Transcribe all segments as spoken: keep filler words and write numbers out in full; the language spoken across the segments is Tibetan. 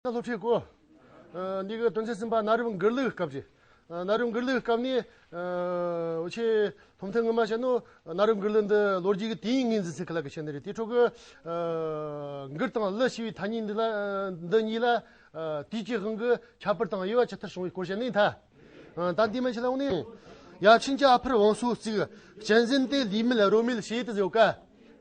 ན་སློབ་ཁྲིད་གོ། ཨ། འདི་གི་དོན་ཚན་གསུམ་པ་གནའ་རབས་འགུར་ལུགས་སྐབས་ཀྱི། ཨ། གནའ་རབས་འགུར་ལུགས་སྐབས་ནས། ཨ། འུ་ཆོས་ཐོབ་ཐང་ངོ་མ་བཤད་ནོ། གནའ་རབས་འགུར་ལུགས་འདི་ལོ་རྒྱུས་ཀྱི་དུས་ཡུན་ངོས་འཛིན་ཚུལ་ག་ལ་གི་བཤད་ནི་རེད། དེ་འཕྲོ་གི། ཨ། འགུར་དང་ལུ་ཞེས་པའི་ཐ་སྙད་འདི་ལ། འདི་གཉིས་ལ། ཨ། དུས་ཀྱི་དབང་གིས་ཁྱད་པར་དང་དབྱེ་བ་ཇི་ལྟར་བྱུང་བའི་སྐོར་བཤད་ནི་ཡིན་ད། ཨ། ད་འདི་མན་ཆད་ལ་འོང་ནས། ཡབ་ཆེན་གྱི་ཨ་ཕར་བང་སོ་བརྩིགས། གཅན་གཟན་དེ་ལུས་མེད་རོ་མེད་བྱས་ཏེ་ཡོད་ཀ།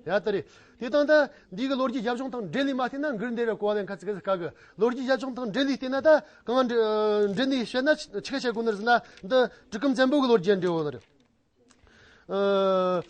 ཡ་ད་རེད། དེ་དང་ད་འདི་གི་ལོ་རྒྱུས་རྒྱབ་ལྗོངས་དང་འབྲེལ་ལས་མ་བལྟས་ན་འགུར་འདི་རེད་གོ་བ་ལེན་ཁ་ཚིག་གི་ཁ་གི། ལོ་རྒྱུས་རྒྱབ་ལྗོངས་དང་འབྲེལ་ལས་བལྟས་ན་ད་གང་འབྲེལ་འབྲེལ་ནས་བཤད་ན་ཆི་ག་བཤད་དགོས་ནི་རེད་ཟེར་ན། འདི་གྲི་གུམ་བཙན་པོ་གི་ལོ་རྒྱུས་འབྲེལ་བོ་ནི་རེད། ཨ།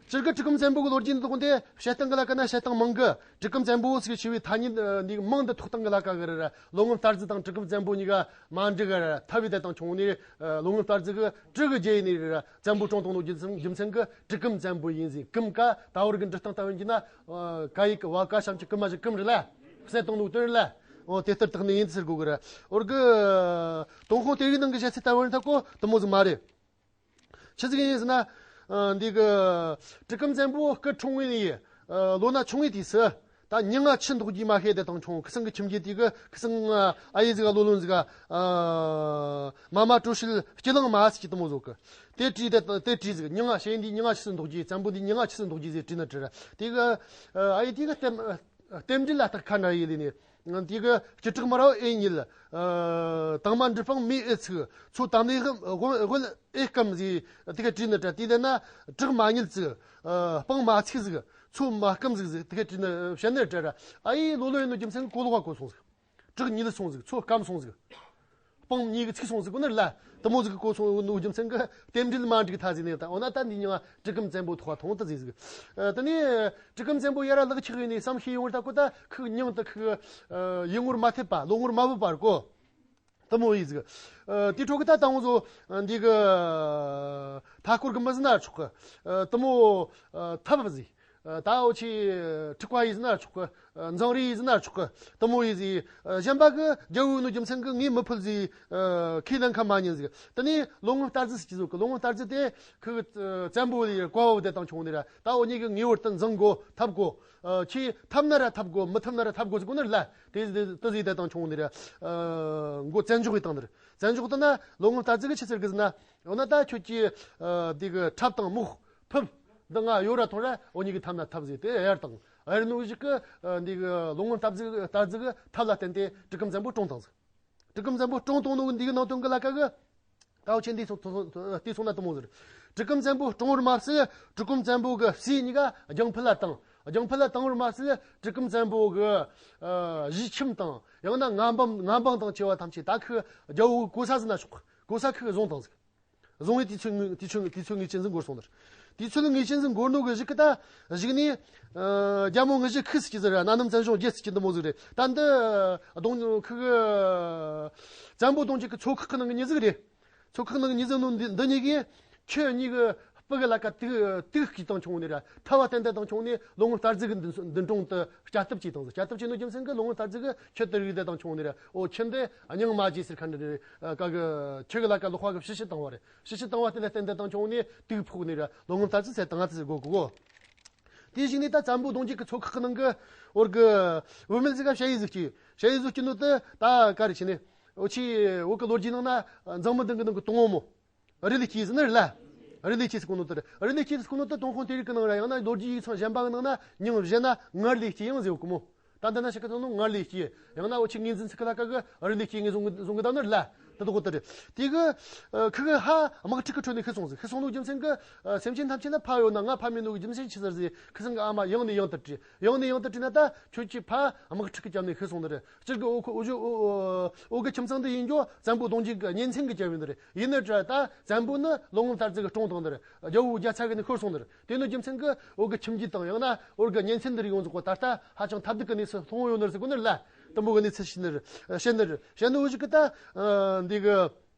སྤྱིར་གི་གྲི་གུམ་བཙན་པོ་གི་ལོ་རྒྱུས་འདི་དག་དེ་བཤད་སྟངས་གི་ལ་ཀ་ན་བཤད་སྟངས་མང་གི། གྲི་གུམ་བཙན་པོ་ཟེར་ཞེས་པའི་ཐ་སྙད་འདི་མིང་འདི་ཐོགས་སྟངས་གི་ལ་ཀ་གི་རེད། ལོ་ངོ་མཐའ་རྫས་དང་གྲི་གུམ་བཙན་པོ་གཉིས་ཀ་མ་འགྲིག་གི་རེད། འཐབ་བའི་དེ་དང་ཆུང་ནས། ལོ་ངོ་མཐའ་རྫས་གི་གྲི་གི་རྗེས་ནས་རེད། བཙན་པོ་བཀྲོངས་བཏང་ནོ་རྒྱུ་མཚན་རྒྱུ་མཚན་གི་གྲི་གུམ་བཙན་པོ་ཡིན་ཟེར། གུམ་ཀ་ད་བར་གི་འབྲི་སྟངས་ལྟ་བུ་ཡིན་ན། ཨ། ཀ་ཡིག་གི་བ་ཀ་ཞབས་ཀྱུ་ཀུ་མ་ཞབས་ཀྱུ་ཀུམ་རེད་ལ། བསད་བཏང་ནོ་དོན་རེད་ལ། འོ་དེ་ལྟར་བཏགས་ནི་ཡིན་ཟེར་དགོས་གི་རེད། འོར་གི་ཏུན་ཧོང་གཏེར་ཡིག་ནང་གི་བཤད་ཚུལ་ལྟ་བུ་ཡིན་ད་གོ་དེ་མོ་ཟིག་མ་རེད། ཆི་ཟིག་ཡིན་ཟེར་ན། ཨ། འདི་གི་གྲི་གུམ་བཙན་པོ་སྐུ་འཁྲུངས་ངེ་ནས། ཨ། ལོ་ན་ཆུང་ངེ་དུས་སུ། ད་མྱིང་ང་ཆུ་འདོགས་རྒྱུ་མ་ཤེས་དེ་དང་ཆུང་། ཁི་སང་གི་ཁྱིམ་རྒྱུད་དེ་གི་ཁི་སང་ཨ་ཡེ་ཟིག་ག་ལོ་ལོན་ཟིག་ག་ཨ། མ་མ་གྲོ་ཞིལ་སྐྱི་ལང་མ་ཟེར་གི་དེ་མོ་ཟོ་གི། དེ་བྲིས་དེ་དེ་བྲིས་ཟིག། མྱིང་ང་ཞེས་འདི་མྱིང་ང་ཆུ་སུ་འདོགས་རྒྱུ། བཙན་པོ་འདི་མྱིང་ང་ཆུ་སུ་འདོགས་རྒྱུ་ཟེར་བྲིས་ན་བྲིས་ར། དེ་གི་ཨ་ཡེ་དེ་གི་རྟེན། རྟེན་འབྲེལ་ལ་རྟགས་ཁ་འདྲ་ཡེ་ལས་ནས། དེ་གི་སྐྱིད་གྲོགས་མ་ར་ཨེ་ཉིད། ཨ། དང་མ་འབྲི་སྤང་མི་ཨེ་ཚིག། མཚོ་དམ་ནས་དབུལ་ཨེ་སྐམ་ཟེར་དེ་ག་བྲིས་ནི་འདྲ། དེ་ལྟར་ན་གྲོགས་མ་ཉིད་ཚིག། ཨ། སྤང་མ་ཚིག་ཟིག། མཚོ་མ་སྐམ་ཟིག་ཟེར་དེ་ག་བྲིས་ནི་བཤད་ནི་འདྲ་ར། ཨ་ཡེ་ལོ་ལོ་ཡིན་ནོ་རྒྱུ་མཚན་གི་གོ་ལོག་ག་གོ་སོང་ཟིག། གྲོགས་ཉིད་སོང་ཟིག། མཚོ་སྐམ་སོང་ཟིག། སྤང་གཉིས་ཀྱི་ཚིག་སོང་ཟིག་གོ་ནི་ལ། དེ་མོ་ཟིག་གི་གོ་སོང་ནོ་རྒྱུ་མཚན་གི་རྟེན་འབྲེལ་མ་འགྲིག་ཐ་ཟིག་ནས་ད། འོ་ན་ད་འདི་མྱིང་ང་གྲི་གུམ་བཙན་པོ་ཐོགས་ཐོང་ད་ཟིག་ཟིག། ཨ། དེ་ནས་གྲི་གུམ་བཙན་པོ་ཡ་ར་ལག་ཆགས་ཡིན་ནས་བསམ་ཤེས་ཡོང་བར་ད་གོ། ད་ཁོའི་མྱིང་དེ་ཁོའི་ཡིད་ངོར་མ་ཐེབས་པ། བློ་ངོར་མ་བབས་པར་གོ། དེ་མོ་ཡིན་ཟིག། ཨ། དེ་འཕྲོ་གི་ད་དང་བོ་ཟོ་འདི་གི་མཐའ་སྐོར་གི་མི་ཟེར་ན་ཆོག་གི། ཨ། དེ་མོ་ཨ་འཐབ་ཟིག། ཨ། ད་འུ་ཆོས་འཁྲུག་པ་ཡིན་ཟེར་ན་ཆོག་གི། ཨ། འཛིང་རེས་ཡིན་ཟེར་ན་ཆོག་གི། དེ་མོ་ཡིན་ཟིག། ཨ། གཞན་པ་གི་རྒྱལ་པོ་ཡིན་ནོ་རྒྱུ་མཚན་གི་ངས་མི་ཕོད་ཟིག། ཨ། ཁས་ལེན་ཁ་མ་ཉན་ཟིག། དེ་ནས་ལོ་ངོ་མཐའ་རྫས་ཟེར་གི་ཟོ་གི། ལོ་ངོ་མཐའ་རྫས་དེ་ཁོ་གི་ཨ་བཙན་པོ་ཡི་བཀའ་བབས་དེ་དང་ཆུང་ནས་ར། ད་འུ་གཉིས་གི་ངེས་པར་དུ་འཛིང་དགོ། འཐབ་དགོ། ཨ། ཁྱེད་འཐབ་ན་ར་འཐབ་དགོ། མི་འཐབ་ན་ར་འཐབ་དགོ་ཟེར་གོ་ནི་རེད་ལ། དེ་དེ་དེ་ཟིག་དེ་དང་ཆུང་ནས་ར། ཨ། མགོ་བཙན་འཇོག་ཡི་བཏང་ནི་རེད། བཙན་འཇོག་བཏང་ན་ལོ་ངོ་མཐའ་རྫས་གི་ཆི་ཟེར་གི་ཟེར་ན། འོ་ན་ད་ཁྱོད་ཀྱིས་ཨ་འདི་གི་ཁྲབ་དང་རྨོག་ཕུབ་འདི་ང་ཡོད་ར་ཐོང་ར། འུ་གཉིས་གི་འཐབ་ན་འཐབ་ཟེར་དེ་ཡར་བཏང་། ཡར་ནུ་ཞིག་གི་ཨ་འདི་གི་ལོ་ངོ་མཐའ་རྫས་མཐའ་རྫས་གི་ཐབས་ལ་བརྟེན་ཏེ་གྲི་གུམ་བཙན་པོ་བཀྲོངས་བཏང་ཟིག། གྲི་གུམ་བཙན་པོ་བཀྲོངས་བཏང་ནུ་འདི་གི་ནང་དོན་གི་ལ་ཀ་གི། ད་འུ་ཆོས་འདི་སོང་དེ་སོང་ན་དེ་མོ་ཟེར། གྲི་གུམ་བཙན་པོ་བཀྲོངས་བར་མ་ཟད་གྲི་གུམ་བཙན་པོ་གི་སྲས་གཉིས་ཀ་རྒྱང་ཕུ་ལ་བཏང་། རྒྱང་ཕུ་ལ་བཏང་བར་མ་ཟད་གྲི་གུམ་བཙན་པོ་གི་ཨ་གཞིས་ཁྱིམ་དང་ཡང་ན་མངའ་འབངས་མངའ་འབངས་དང་བཅས་པ་ཐམས་ཅད་ད་ཁོའི་རྒྱལ་པོ་གོ་ས་ཟེར་ན་ཆོག། གོ་ས་ཁོས་བཟུང་བཏང་ཟིག། བཟུང་བའི་དུས་ཚོད་དུས་ཚོད་དུས་ཚོད་ངེས་ཅན་ཟིག་འགོར་སོང་ནི་རེད། དུས་ཚོད་ངེས་ཅན་ཟིག་འགོར་ནོ་གི་གཞུག་གི་ད་གཞུག་ནས་ཨ་རྒྱལ་མོ་དངུལ་གཞི་ཁུག་ཟེར་གྱི་ཟིག་ར། སྣ་ནམ་བཙན་བྱོལ་རྒྱལ་ཟེར་གྱི་འདི་མོ་ཟིག་རེད། ད་འདི་གདོང་ཁུ་གི་བཙན་པོ་གདོང་གཅིག་གི་ཚོ་ཁག་གི་ནང་གི་མྱི་ཟིག་རེད། ཚོ་ཁག་ནང་གི་མྱི་ཟིག་ནོ་འདི་འདི་གཉིས་ཀྱིས་ཁྱོད་གཉིས་ཀྱི་སྤུ་གི་ལ་ཀ་དུག་དུག་གིས་དང་ཆུང་ནས་ར། ཐལ་བ་བསྟན་ཏེ་དང་ཆུང་ནས་ལོ་ངོ་མཐའ་རྫས་ཀྱི་མདུན་མདུན་དྲུང་དུ་བསྐྱལ་ཐབས་བྱས་བཏང་ཟིག། བསྐྱལ་ཐབས་བྱས་ནོ་རྒྱུ་མཚན་གྱིས་ལོ་ངོ་མཐའ་རྫས་ཀྱིས་ཁྱོད་དུ་རིག་དེ་དང་ཆུང་ནས་ར། འོ་ཁྱོད་འདི་སྙིང་མ་རྗེ་ཟེར་མཁན་འདི་རེད། ཨ་ཀ་གི་ཁྱོད་ཀྱི་ལ་ཀ་ལོག་པ་གི་ཕྱི་ཕྱི་བཏང་བ་རེད། ཕྱི་ཕྱི་བཏང་བ་དེ་ལ་བརྟེན་ཏེ་དང་ཆུང་ནས་དུག་ཕོག་ནས་ར། ལོ་ངོ་མཐའ་རྫས་ཚེ་དང་ང་ཚེ་ཟེར་གོ་གོ་གོ། དེ་བཞིན་ནས་ད་བཙན་པོ་གདོང་གཅིག་གི་ཚོ་ཁག་གི་ནང་གི་འོར་གི་བུད་མེད་ཟིག་ག་ཞ་ཡི་ཟིག་གི་ཞ་ཡི་ཟིག་གི་ནོ་དེ་ད་ག་རེ་བྱས་ནས། འོ་ཆི་འོ་གི་ལོ་རྒྱུས་ནང་ན་འཛམ་བུ་གླིང་གི་ནང་གི་དང་བོ་མོ། རི་ལི་སྐྱེས་ཟེར་ནི་རེད་ལ། རི་ལི་སྐྱེས་ཟེར་གོ་ནོ་དེ་རེད། རི་ལི་སྐྱེས་ཟེར་གོ་ནོ་དེ་ཏུན་ཧོང་གཏེར་ཡིག་གི་ནང་ར་ཡང་ན་ལོ་རྒྱུས་ཡིག་ཚང་གཞན་པ་གི་ནང་ན་མྱིང་བཞི་ན་མངར་ལི་སྐྱེས་ཡང་ཟེར་གོ་མོ། ད་འདི་ན་ཞིག་གི་ཚང་ནོ་མངར་ལི་སྐྱེས། ཡང་ན་འོ་ཆི་ངོས་འཛིན་ཚིག་གི་ལ་ཀ་གི་རི་ལི་སྐྱེས་ངོས་བཟུང་གི་བཟུང་གི་ད་ནི་རེད་ལ། དེ་དག་དེ་རེད། དེ་གི་ཁི་གི་ཧ་དམག་འཁྲུག་གི་ཁྲོད་ནས་ཤི་སོང་ཟིག། ཤི་སོང་ནོ་རྒྱུ་མཚན་གི་སེམས་ཅན་ཐམས་ཅད་ལ་ཕ་ཡོད་ན་ང་ཕ་མེད་ནོ་གི་རྒྱུ་མཚན་ཆི་ཟེར་ཟིག། ཁི་སང་གི་ཨ་མ་ཡང་ནས་ཡང་དུ་དྲིས། ཡང་ནས་ཡང་དུ་དྲིས་ན་ད་ཁྱོད་ཀྱི་ཕ་དམག་འཁྲུག་གི་རྒྱབ་ནས་ཤི་སོང་ནི་རེད། སྤྱིར་གི་འོ་ཁོ་འོ་ཇོ་འོ་འོ་གི་ཁྱིམ་ཚང་འདི་ཡིན་རྒྱུ་བཙན་པོ་གདོང་གཅིག་གི་གཉེན་ཚན་གི་རྒྱབ་ཡིན་ནི་རེད། ཡིན་ནི་འདྲ་ད་བཙན་པོ་ནི་ལོ་ངོ་མཐའ་རྫས་གི་བཀྲོངས་བཏང་ནི་རེད། རྒྱལ་པོ་རྒྱལ་ཚ་གི་ནི་ཤོར་སོང་ནི་རེད། དེ་ནི་རྒྱུ་མཚན་གི་འོ་གི་ཁྱིམ་རྒྱུད་དང་ཡང་ན་འོ་གི་གཉེན་ཚན་འདི་རིགས་ཡོངས་རྫོགས་གོ་ད་ལྟ་ཧ་ཅང་ཐབས་སྡུག་གི་གནས་སུ་ལྷུང་ཡོད་ནི་རེད་ཟེར་གོ་ནི་རེད་ལ། དུམ་བུ་གི་གནས་ཚུལ་ཤེས་ནི་རེད། བཤད་ནི་རེད། བཤད་ནི་འོ་ཞིག་གི་ད་འདི་གི་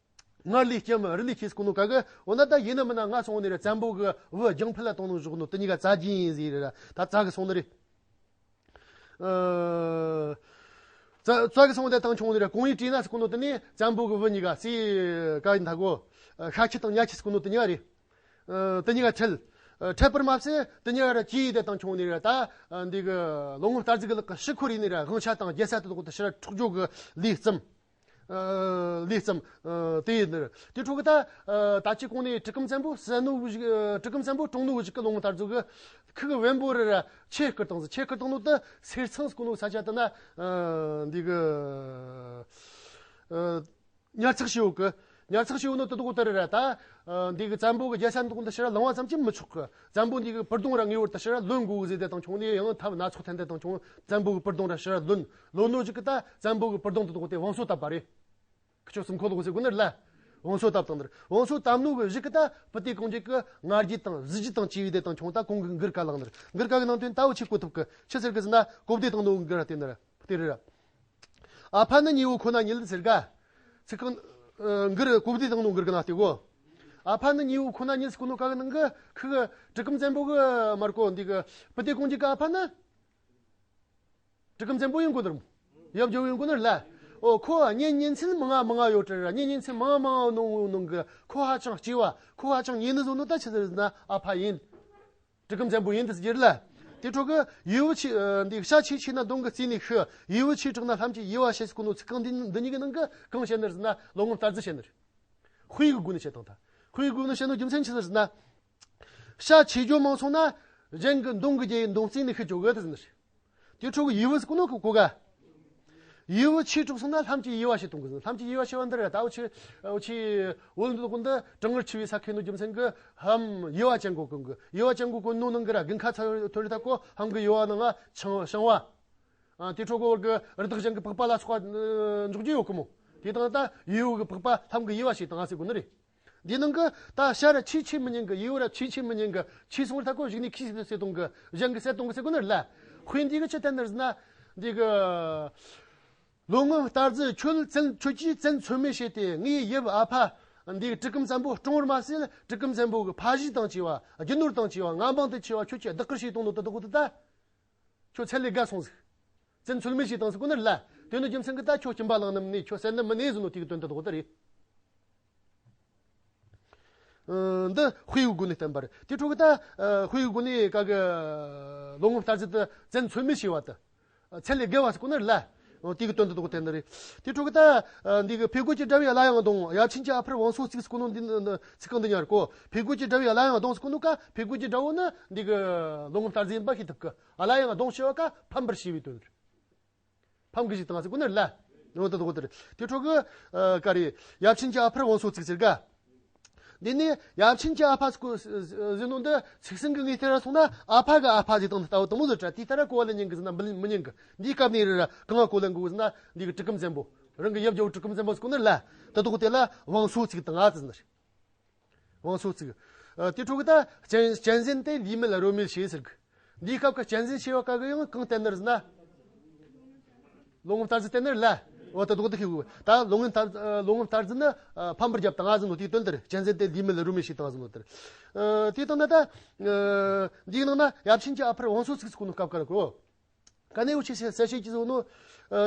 མངར་ལི་སྐྱེས་མི་རི་ལི་སྐྱེས་ཟེར་གོ་ནོ་ག་གི། འོ་ན་ད་ཡིན་ནི་མིན་ན་ང་སོང་ནི་རེད། བཙན་པོ་གི་བུ་རྒྱང་ཕུ་ལ་བཏང་ནོ་བཞག་ནོ་དེ་གཉིས་ཀ་རྩ་རྒྱུན་ཡིན་ཟེར་རེད། ད་རྩ་གི་སོང་ནི་རེད། ཨ། རྩ་རྩ་གི་སོང་དེ་དང་ཆུང་ནི་རེད། གང་ཡིན་དྲིས་ན་ཟེར་གོ་ནོ་དེ་ནི་བཙན་པོ་གི་བུ་གཉིས་ཀ་སི་ག་ཡིན་ད་གོ། ཤ་ཁྱི་དང་ཉ་ཁྱི་ཟེར་གོ་ནོ་དེ་གཉིས་ཀ་རེད། ཨ། དེ་གཉིས་ཀ་ཁྲེལ། འཕྲད་པར་མ་ཟད་དེ་ཉིད་ར་གྱིས་དེ་དང་ཁྱོང་ནས་ར་ད་འདི་གི་ལོ་ངོ་ལྟར་ཟིག་གི་ལག་གི་ཕྱི་འཁོར་ཡིན་ནས་ར་དབང་ཆ་དང་རྒྱལ་ས་དེ་དག་དེ་ཕྱིར་འཕྲོག་རྒྱུ་གི་ལས་བརྩམས། ལས་བརྩམས། དེ་ཡིན་ནི་རེད། དེ་འཕྲོ་གི་ད་ད་ཅི་གོང་ནས་གྲི་གུམ་བཙན་པོ་ཟེར་ནོ་གི་གྲི་གུམ་བཙན་པོ་དྲུང་ནོ་གི་ཅིག་གི་ལོ་ངོ་ལྟར་ཟིག་གི་ཁུ་གི་བེམ་པོ་རེ་ར་ཆེ་བསྐུར་དང་ཟིག་ཆེ་བསྐུར་དང་ནོ་དེ་སེར་ཚང་ཟིག་གོ་ནོ་ས་ཆ་དེ་ན་འདི་གི་ཉར་ཚགས་བྱེད་ཡོད་གི་ཉར་ཚགས་བྱེད་ཡོད་ནོ་དེ་དག་དེ་རེད་ར། ད་འདི་གི་བཙན་པོ་གི་རྒྱལ་ས་འདི་དག་འདི་ཕྱིར་ལང་བ་ཙམ་གྱིས་མི་ཆོག་གི་བཙན་པོ་འདི་གི་བུ་གདུང་ར་ངེས་པར་དུ་ཕྱིར་ལོན་དགོས་གི་ཟེར་དེ་དང་ཁྱོང་ནས་ཡང་ཐབས་སྣ་ཚོགས་འཐེན་དེ་དང་ཁྱོང་བཙན་པོ་གི་བུ་གདུང་ར་ཕྱིར་ལོན་ལོན་ནོ་ཅིག་གི་ད་བཙན་པོ་གི་བུ་གདུང་དེ་དག་དེ་བང་སོ་བཏབ་པ་རེད། ཁྱོད་སེམས་ཁོ་ལོག་ཟེར་གོ་ནི་རེད་ལ། བང་སོ་བཏབ་དང་ནི་རེད། བང་སོ་བཏབ་ནོ་གི་གཞི་གི་ད་བུ་དེ་གོང་རྒྱུད་གི་ང་རྒྱུད་དང་གཟི་བརྗིད་དང་བཅས་པའི་དེ་དང་ཁྱོང་ད་གོང་གི་མགུར་ཀ་ལངས་ནི་རེད། མགུར་ཀ་གི་ནང་དོན་ད་འུ་ཆི་གོ་ཐུབ་གི་ཆི་ཟེར་གི་ཟེར་ན་གོ་བདེ་དང་ནོ་མགུར་དེ་ནི་རེད། དེ་རེད། ཨ་ཕ་ནི་ཉེ་བོ་ཁོ་ན་ཉིད་ཟེར་ག་ཚིག་གང་། མགུར་གོ་བདེ་དང་ནོ་མགུར་གི་ནང་དེ་གོ་ཨ་ཕ་ནི་ཉེ་བོ་ཁོ་ན་ཉིད་ཟེར་གོ་ནོ་ཀ་གི་ནང་གི་ཁི་གི་གྲི་གུམ་བཙན་པོ་གི་མར་གོ་འདི་གི་བུ་དེ་གོང་རྒྱུད་གི་ཨ་ཕ་ནི། གྲི་གུམ་བཙན་པོ་ཡིན་དགོས་ནི་རེད་མོ། ཡབ་རྒྱལ་པོ་ཡིན་དགོས་ནི་རེད་ལ། ཨོ་ཁོ་གཉེན་ཉེ་ཚན་མང་ང་མང་ང་ཡོད་དྲ་ར་གཉེན་ཉེ་ཚན་མང་ང་མང་ང་ནོ་ནོ་གི་ཁོ་ཧ་ཅང་སྐྱེ་བ་ཁོ་ཧ་ཅང་ཉེ་ནི་བཟོ་ནོ་ད་ཆི་ཟེར་ན་ཨ་ཕ་ཡིན། གྲི་གུམ་བཙན་པོ་ཡིན་དུ་ཟེར་ལ། དེ་འཕྲོ་གི་ཡུལ་བུ་ཆེ་འདི་ཤ་ཆེ་ཆེ་ན་གདོང་གི་རྩེ་ནས་ཤི། ཡུལ་བུ་ཆེ་དྲགས་ན་ལྷམ་གྱིས་ཡེ་བ་བྱེད་ཟེར་གོ་ནོ་ཚིག་རྐང་འདི་འདི་གཉིས་ཀྱི་ནང་གི་གང་བཤད་ནི་རེད་ཟེར་ན་ལོ་ངོ་ལྟར་རྫི་བཤད་ནི་རེད། དཔེ་གི་སྒོ་ནས་བཤད་དང་ད། དཔེ་གི་སྒོ་ནས་བཤད་ནོ་རྒྱུ་མཚན་ཆི་ཟེར་ན། ཤ་ཆེ་རྒྱུ་མང་སོང་ན་གཞན་གྱི་མདུང་གི་རྒྱལ་ཡི་མདུང་རྩེ་ནས་ཤི་འཇོག་གི་དེ་ཟེར་ནི་རེད། དེ་འཕྲོ་གི་ཡུལ་བུ་ཟེར་གོ་ནོ་གི་གོ་ག་ཡུལ་བུ་ཆེ་དྲགས་སོང་ན་ལྷམ་གྱིས་ཡེ་བ་བྱེད་གཏོང་གི་ཟེར། ལྷམ་གྱིས་ཡེ་བ་བྱེད་པ་འདི་རེད། ད་འུ་ཆི་འུ་ཆི་བོད་འདི་དག་འདི་གྲང་ངར་ཆེ་བའི་ས་ཁེ་ནོ་རྒྱུ་མཚན་གི་ལྷམ་ཡེ་བ་ཅན་གོ་གོན་གི་ཡེ་བ་ཅན་གོ་གོན་ནོ་ནང་གི་ར་དགུན་ཁ་ཚ་ཐོ་རི་ད་གོ་ལྷམ་གི་ཡེ་བ་ནང་ང་ཆང་བཤང་བ། ཨ་དེ་འཕྲོ་གི་བར་གི་རི་དྭགས་གཞན་གི་པགས་པ་ལ་སོགས་པ་འཇོག་རྒྱུ་ཡོད་གི་མོ། དེ་དང་ད་ཡུལ་བུ་གི་པགས་པ་ལྷམ་གི་ཡེ་བ་བྱེད་དང་ཟེར་གོ་ནི་རེད། འདི་ནང་གི་ད་ཤ་ར་ཆེ་ཆེ་མི་ཉན་གི་ཡུལ་བུ་ར་ཆེ་ཆེ་མི་ཉན་གི་ཆེ་སོང་ར་ད་གོ་གཞུག་ནས་ཁྱི་ཟེར་གཏོང་གི་གཞན་གི་ཟེར་གཏོང་གི་ཟེར་གོ་ནི་རེད་ལ། དཔེ་འདི་གི་ཆི་བསྟན་ནི་རེད་ཟེར་ན། འདི་གི་ལོ་ངོ་ལྟར་རྫི་ཁྱོད་བཙན་ཁྱོད་ཀྱིས་བཙན་ཚོད་མེད་བྱས་ཏེ་ངའི་ཡབ་ཨ་ཕ་འདི་གི་གྲི་གུམ་བཙན་པོ་བཀྲོངས་བར་མ་ཟད་གྲི་གུམ་བཙན་པོ་གི་ཕ་གཞིས་དང་བཅས་པ་རྒྱུ་ནོར་དང་བཅས་པ་མངའ་འབངས་དང་བཅས་པ་ཁྱོད་ཀྱིས་བདག་གིར་བྱས་གཏོང་ནོ་དེ་དག་གོ་དེ་ད། ཁྱོད་ཚད་ལས་བརྒལ་སོང་ཟིག་བཙན་ཚོད་མེད་བྱས་བཏང་ཟིག་གོ་ནི་རེད་ལ། དེ་ནི་རྒྱུ་མཚན་གི་ད་ཁྱོད་སྐྱིན་པ་བླངས་ནི་མིན་ནས་ཁྱོད་བསད་ནི་མིན་ནས་ཟེར་ནོ་དེ་གི་དོན་དེ་དག་དེ་རེད། ཨ་འདི་དཔེ་ཡི་སྒོ་ནས་བསྟན་པ་རེད། དེ་འཕྲོ་གི་ད་ཨ་དཔེ་ཡི་སྒོ་ནས་ག་གི་ལོ་ངོ་ལྟར་རྫི་དེ་བཙན་ཚོད་མེད་བྱས་པ་དེ། ཚད་ལས་བརྒལ་བ་ཟེར་གོ་ནི་རེད་ལ། འོ་དེ་གི་དོན་དེ་དག་དེ་ནི་རེད། དེ་འཕྲོ་གི་ད་ཨ་འདི་གི་ཕས་རྒོལ་གྱི་དགྲ་བོའི་བླ་ཡང་གདོང་། ཡབ་ཆེན་གྱི་ཨ་ཕར་བང་སོ་བརྩིགས་ཟེར་གོ་ནོ་འདི་ནི་ཚིག་རྐང་འདི་ཉར་གོ་ཕས་རྒོལ་གྱི་དགྲ་བོའི་བླ་ཡང་གདོང་ཟེར་གོ་ནོ་ཀ་ཕས་རྒོལ་གྱི་དགྲ་བོ་ནི་འདི་གི་ལོ་ངོ་ལྟར་རྫི་ཡིན་པ་ཤེས་ཐུབ་གི་བླ་ཡང་གདོང་ཞེས་པ་ཀ་ཕམ་པར་བྱས་པའི་དོན་རེད། ཕམ་གི་ཞིག་བཏང་ཟེར་གོ་ནི་རེད་ལ། འོ་དེ་དག་དེ་རེད། དེ་འཕྲོ་གི་ཨ་ག་རེ། ཡབ་ཆེན་གྱི་ཨ་ཕར་བང་སོ་བརྩིགས་ཟེར་ག་འདི་ནི་ཡབ་ཆེན་གྱི་ཨ་ཕ་ཟེར་གོ་ཟེར་ནོ་འདི་ཚིག་ཟིན་གི་ངའི་ལྟར་སོང་ན་ཨ་ཕ་གི་ཨ་ཕ་ཟེར་དང་ལྟ་བུ་དུ་མོ་ཟེར་དྲ་དེའི་ལྟར་གོ་བ་ལེན་ཉན་གི་ཟེར་ན་མི་མི་ཉན་གི་འདིའི་སྐབས་ནས་རེད་ར་གང་བ་གོ་ལེན་གི་ཟེར་ན་འདི་གི་གྲི་གུམ་བཙན་པོ་རང་གི་ཡབ་རྒྱལ་པོ་གྲི་གུམ་བཙན་པོ་ཟེར་གོ་ནི་རེད་ལ། དེ་དག་དེ་ལ་བང་སོ་བརྩིགས་དང་ཨ་ཟེར་ནི་རེད། བང་སོ་བརྩིགས། ཨ་དེ་འཕྲོ་གི་ད་གཅན་གཅན་གཟན་དེ་ལུས་མེད་རོ་མེད་བྱས་ཟེར་གི་འདིའི་སྐབས་ཀྱི་གཅན་གཟན་ཞེས་པ་ག་གི་ཡང་གང་བསྟན་ནི་རེད་ཟེར་ན། ལོ་ངོ་ལྟར་རྫི་བསྟན་ནི་རེད་ལ། འོ་ད་དོག་ཏུ་ཤེས་དགོས། ད་ལོ་ངོ་ལྟར་ལོ་ངོ་ལྟར་རྫི་ནི་ཕམ་པར་བརྒྱབ་དང་ཟེར་ནོ་དེའི་དོན་དེ་རེད། གཅན་གཟན་དེ་ལུས་མེད་རོ་མེད་བྱས་དང་ཟེར་ནོ་དེ་རེད། དེ་དང་ན་ད་འདིའི་ནང་ན་ཡབ་ཆེན་གྱི་ཨ་ཕར་བང་སོ་བརྩིགས་ཟེར་གོ་ནོ་སྐབས་ཀ་ར་གོ་ག་ནས་འུ་ཆི་ཟེར་ཟེར་བཤད་ཀྱི་ཟེར་ནོ།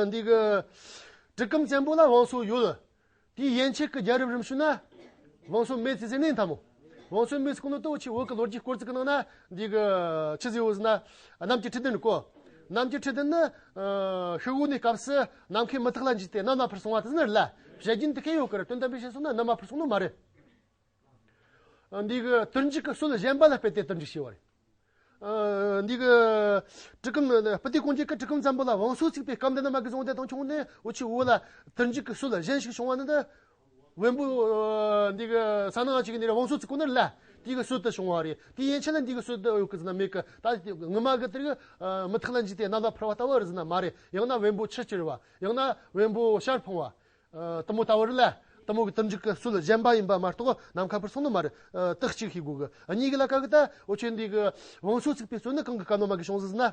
འདི་གི་གྲི་གུམ་བཙན་པོ་ལ་བང་སོ་ཡོད། དེའི་ཡན་ཆད་ཀྱི་རྒྱལ་རབས་རིམ་བྱོན་ན། བང་སོ་མེད་ཚེ་ཟེར་ནས་འཐམ་མོ། བང་སོ་མེད་ཟེར་གོ་ནོ་ལྟ་བུ་ཆེ་བོད་ཀྱི་ལོ་རྒྱུས་སྐོར་ཚིག་གི་ནང་ན་འདི་གི་ཆི་ཟེར་བོ་ཟེར་ན། གནམ་གྱི་ཁྲི་བདུན་གོ་གནམ་གྱི་ཁྲི་བདུན་ནི་ཤི་བོ་ནས་སྐབས་སུ་ནམ་མཁའི་མུ་ཐུག་ལ་འཇིགས་ཏེ་གནམ་ལ་འཕུར་སོང་བ་དེ་ཟེར་ནི་རེད་ལ། བཤད་རྒྱུན་དེ་ཁས་ཡོད་ཀི་ར་དོན་དམ་པའི་བཤད་སོང་ན་གནམ་ལ་འཕུར་སོང་ནོ་མ་རེད། འདི་གི་དུར་འཇུག་གི་སྲོལ་གཞན་པ་ལ་སྤེལ་ཏེ་དུར་འཇུག་བྱས་པ་རེད། འདི་གི་གྲི་གུམ་སྤུ་ཏི་གོང་རྒྱལ་གྱི་གྲི་གུམ་བཙན་པོ་ལ་བང་སོ་བརྩིགས་པའི་སྐབས་འདི་ན་མ་གི་བཟུང་སྟེ་དང་ཆུང་ནས་འུ་ཆི་བོད་ལ་དུར་འཇུག་གི་སྲོལ་གཞན་ཞིག་བྱུང་བ་ནི་འདི། བེམ་པོ་འདི་གི་ས་ནང་ཅིག་ནས་བང་སོ་བརྩིགས་གོ་ནི་རེད་ལ། དེ་གི་སྲོལ་དུ་བྱུང་བ་རེད། དེ་ཡན་ཆད་ལ་འདི་གི་སྲོལ་དུ་ཡོད་གི་ཟེར་ན་མེད་གི་ད་ངོ་མ་གི་དེ་གི་མུ་ཐུག་ལ་འཇིགས་ཏེ་གནམ་ལ་འཕུར་བ་ལྟ་བུ་རེད་ཟེར་ན་མ་རེད། ཡང་ན་བེམ་པོ་ཆུ་སྐྱུར་བ། ཡང་ན་བེམ་པོ་ཤར་འཕངས་བ། ཨ་དེ་མོ་ལྟ་བུ་རེད་ལ། དེ་མོ་གི་དུར་འཇུག་གི་སྲོལ་གཞན་པ་ཡིན་པ་མ་གཏོགས་ནམ་མཁའ་འཕུར་སོང་ནི་མ་རེད། ཨ་དེ་གཅིག་ཤེས་དགོས་གི་གཉིས་གི་ལ་ཀ་གི་ད་འུ་ཆོས་འདི་གི་བང་སོ་བརྩིགས་པའི་སྲོལ་ནི་གང་གི་སྐབས་ནང་མ་གི་བྱུང་ཟིག་ཟེར་ན།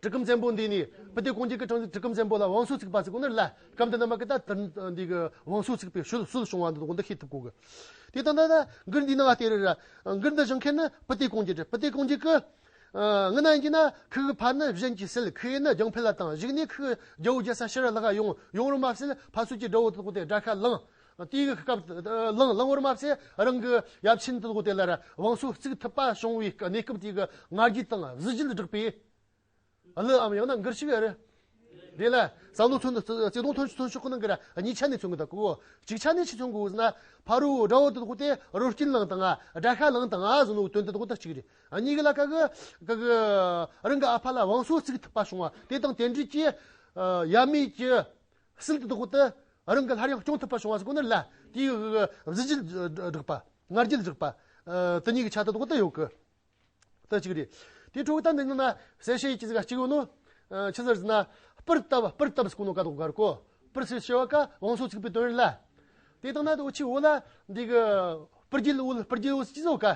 གྲི་གུམ་བཙན་པོ་འདི་ནས་སྤུ་ཏི་གོང་རྒྱལ་གྱི་གྲི་གྲི་གུམ་བཙན་པོ་ལ་བང་སོ་བརྩིགས་པ་ཟེར་གོ་ནི་རེད་ལ། སྐབས་འདི་ནང་མ་གི་ད་དུར་འདི་གི་བང་སོ་བརྩིགས་པའི་སྲོལ་སྲོལ་བྱུང་བ་འདི་དག་འདི་ཤེས་ཐུབ་དགོས་གི་དེ་ད་ད་ད་མགུར་འདི་ནང་ལྟོས་རེད་ར། མགུར་འདི་བཞེངས་མཁན་ནི་སྤུ་ཏི་གོང་རྒྱལ་རེད། སྤུ་ཏི་གོང་རྒྱལ་གི་ཨ་ངི་ན་ཡིན་གྱི་ན་ཁུ་གི་ཕ་ནི་གཞན་གྱིས་བསད། ཁུ་ཡེ་ནི་རྒྱང་འཕེན་ལ་བཏང་། གཞུག་ནས་ཁུ་གི་རྒྱལ་པོ་རྒྱལ་ས་ཕྱིར་ལག་ག་ཡོང་། ཡོང་རུང་མ་བསད། ཕ་སོད་ཀྱི་དགྲ་བོ་དེ་དག་དེ་དགྲ་ཤ་ལངས། དེའི་སྐབས་གླིང་གླིང་བར་མ་ཟད་རང་གི་ཡབ་ཆེན་དུ་དེ་ལ་ར་བང་སོ་བརྩིགས་ཐུབ་པ་བྱུང་བའི་གནས་སྐབས་དེའི་ང་རྒྱལ་དང་གཟི་བརྗིད་བསྒྲགས་པའི། གླུའམ་ཡང་ན་འགུར་ཞིག་རེད། རེད་ལ། བསམ་བློ་ཚོན་བརྩེ་དུང་ཐོན་ཐོན་ཕྱོགས་ནང་གི་ར་གཉིས་ཆ་ནས་མཚོན་གི་འདུག་གོ། གཅིག་ཆ་ནས་ཆི་མཚོན་གི་ཟེར་ན། ཕ་རོལ་དགྲ་བོ་དེ་དག་དེ་རོ་སྐྱིན་ལང་དང་དགྲ་ཤ་ལང་དང་ཟེར་ནོ་དོན་དེ་དག་དེ་གཅིག་རེད། གཉིས་ཀ་ལ་ཀ་གི་ཀ་གི་རང་གི་ཨ་ཕ་ལ་བང་སོ་བརྩིགས་ཐུབ་པ་བྱུང་བ་དེ་དང་དེ་འདྲའི་གི་ཡབ་མེས་ཀྱི་སྲིད་དེ་དག་དེ་རང་གི་སླར་ཡང་སྐྱོང་ཐུབ་པ་བྱུང་བ་ཟེར་གོ་ནི་ལ། དེའི་གཟི་བརྗིད་བསྒྲགས་པ། ང་རྒྱལ་བསྒྲགས་པ། དེ་གཉིས་ཀྱི་ཆ་དེ་དག་དེ་ཡོད་གི། དེ་གཅིག་རེད། དེའི་འཕྲོ་ད་འདི་ནང་ན་གསལ་བཤད་ཡིག་ཅིག་ཟིག་གཅིག་ཡོད་ནོ། ཆི་ཟེར་ཟེར་ན། སྤུར་བཏབ་སྤུར་བཏབ་ཟེར་གོ་ནོ་ཀ་དོག་གར་གོ། སྤུར་ཟེར་བྱ་བ་ཀ་བང་སོ་བརྩིགས་པའི་དོན་རེད་ལ། དེ་དང་ན་དེ་འུ་ཆི་འོ་ལ་འདི་གི་སྤུར་རྒྱལ་འོལ་སྤུར་རྒྱལ་འོལ་ཟེར་གྱི་ཟོ་ཀ།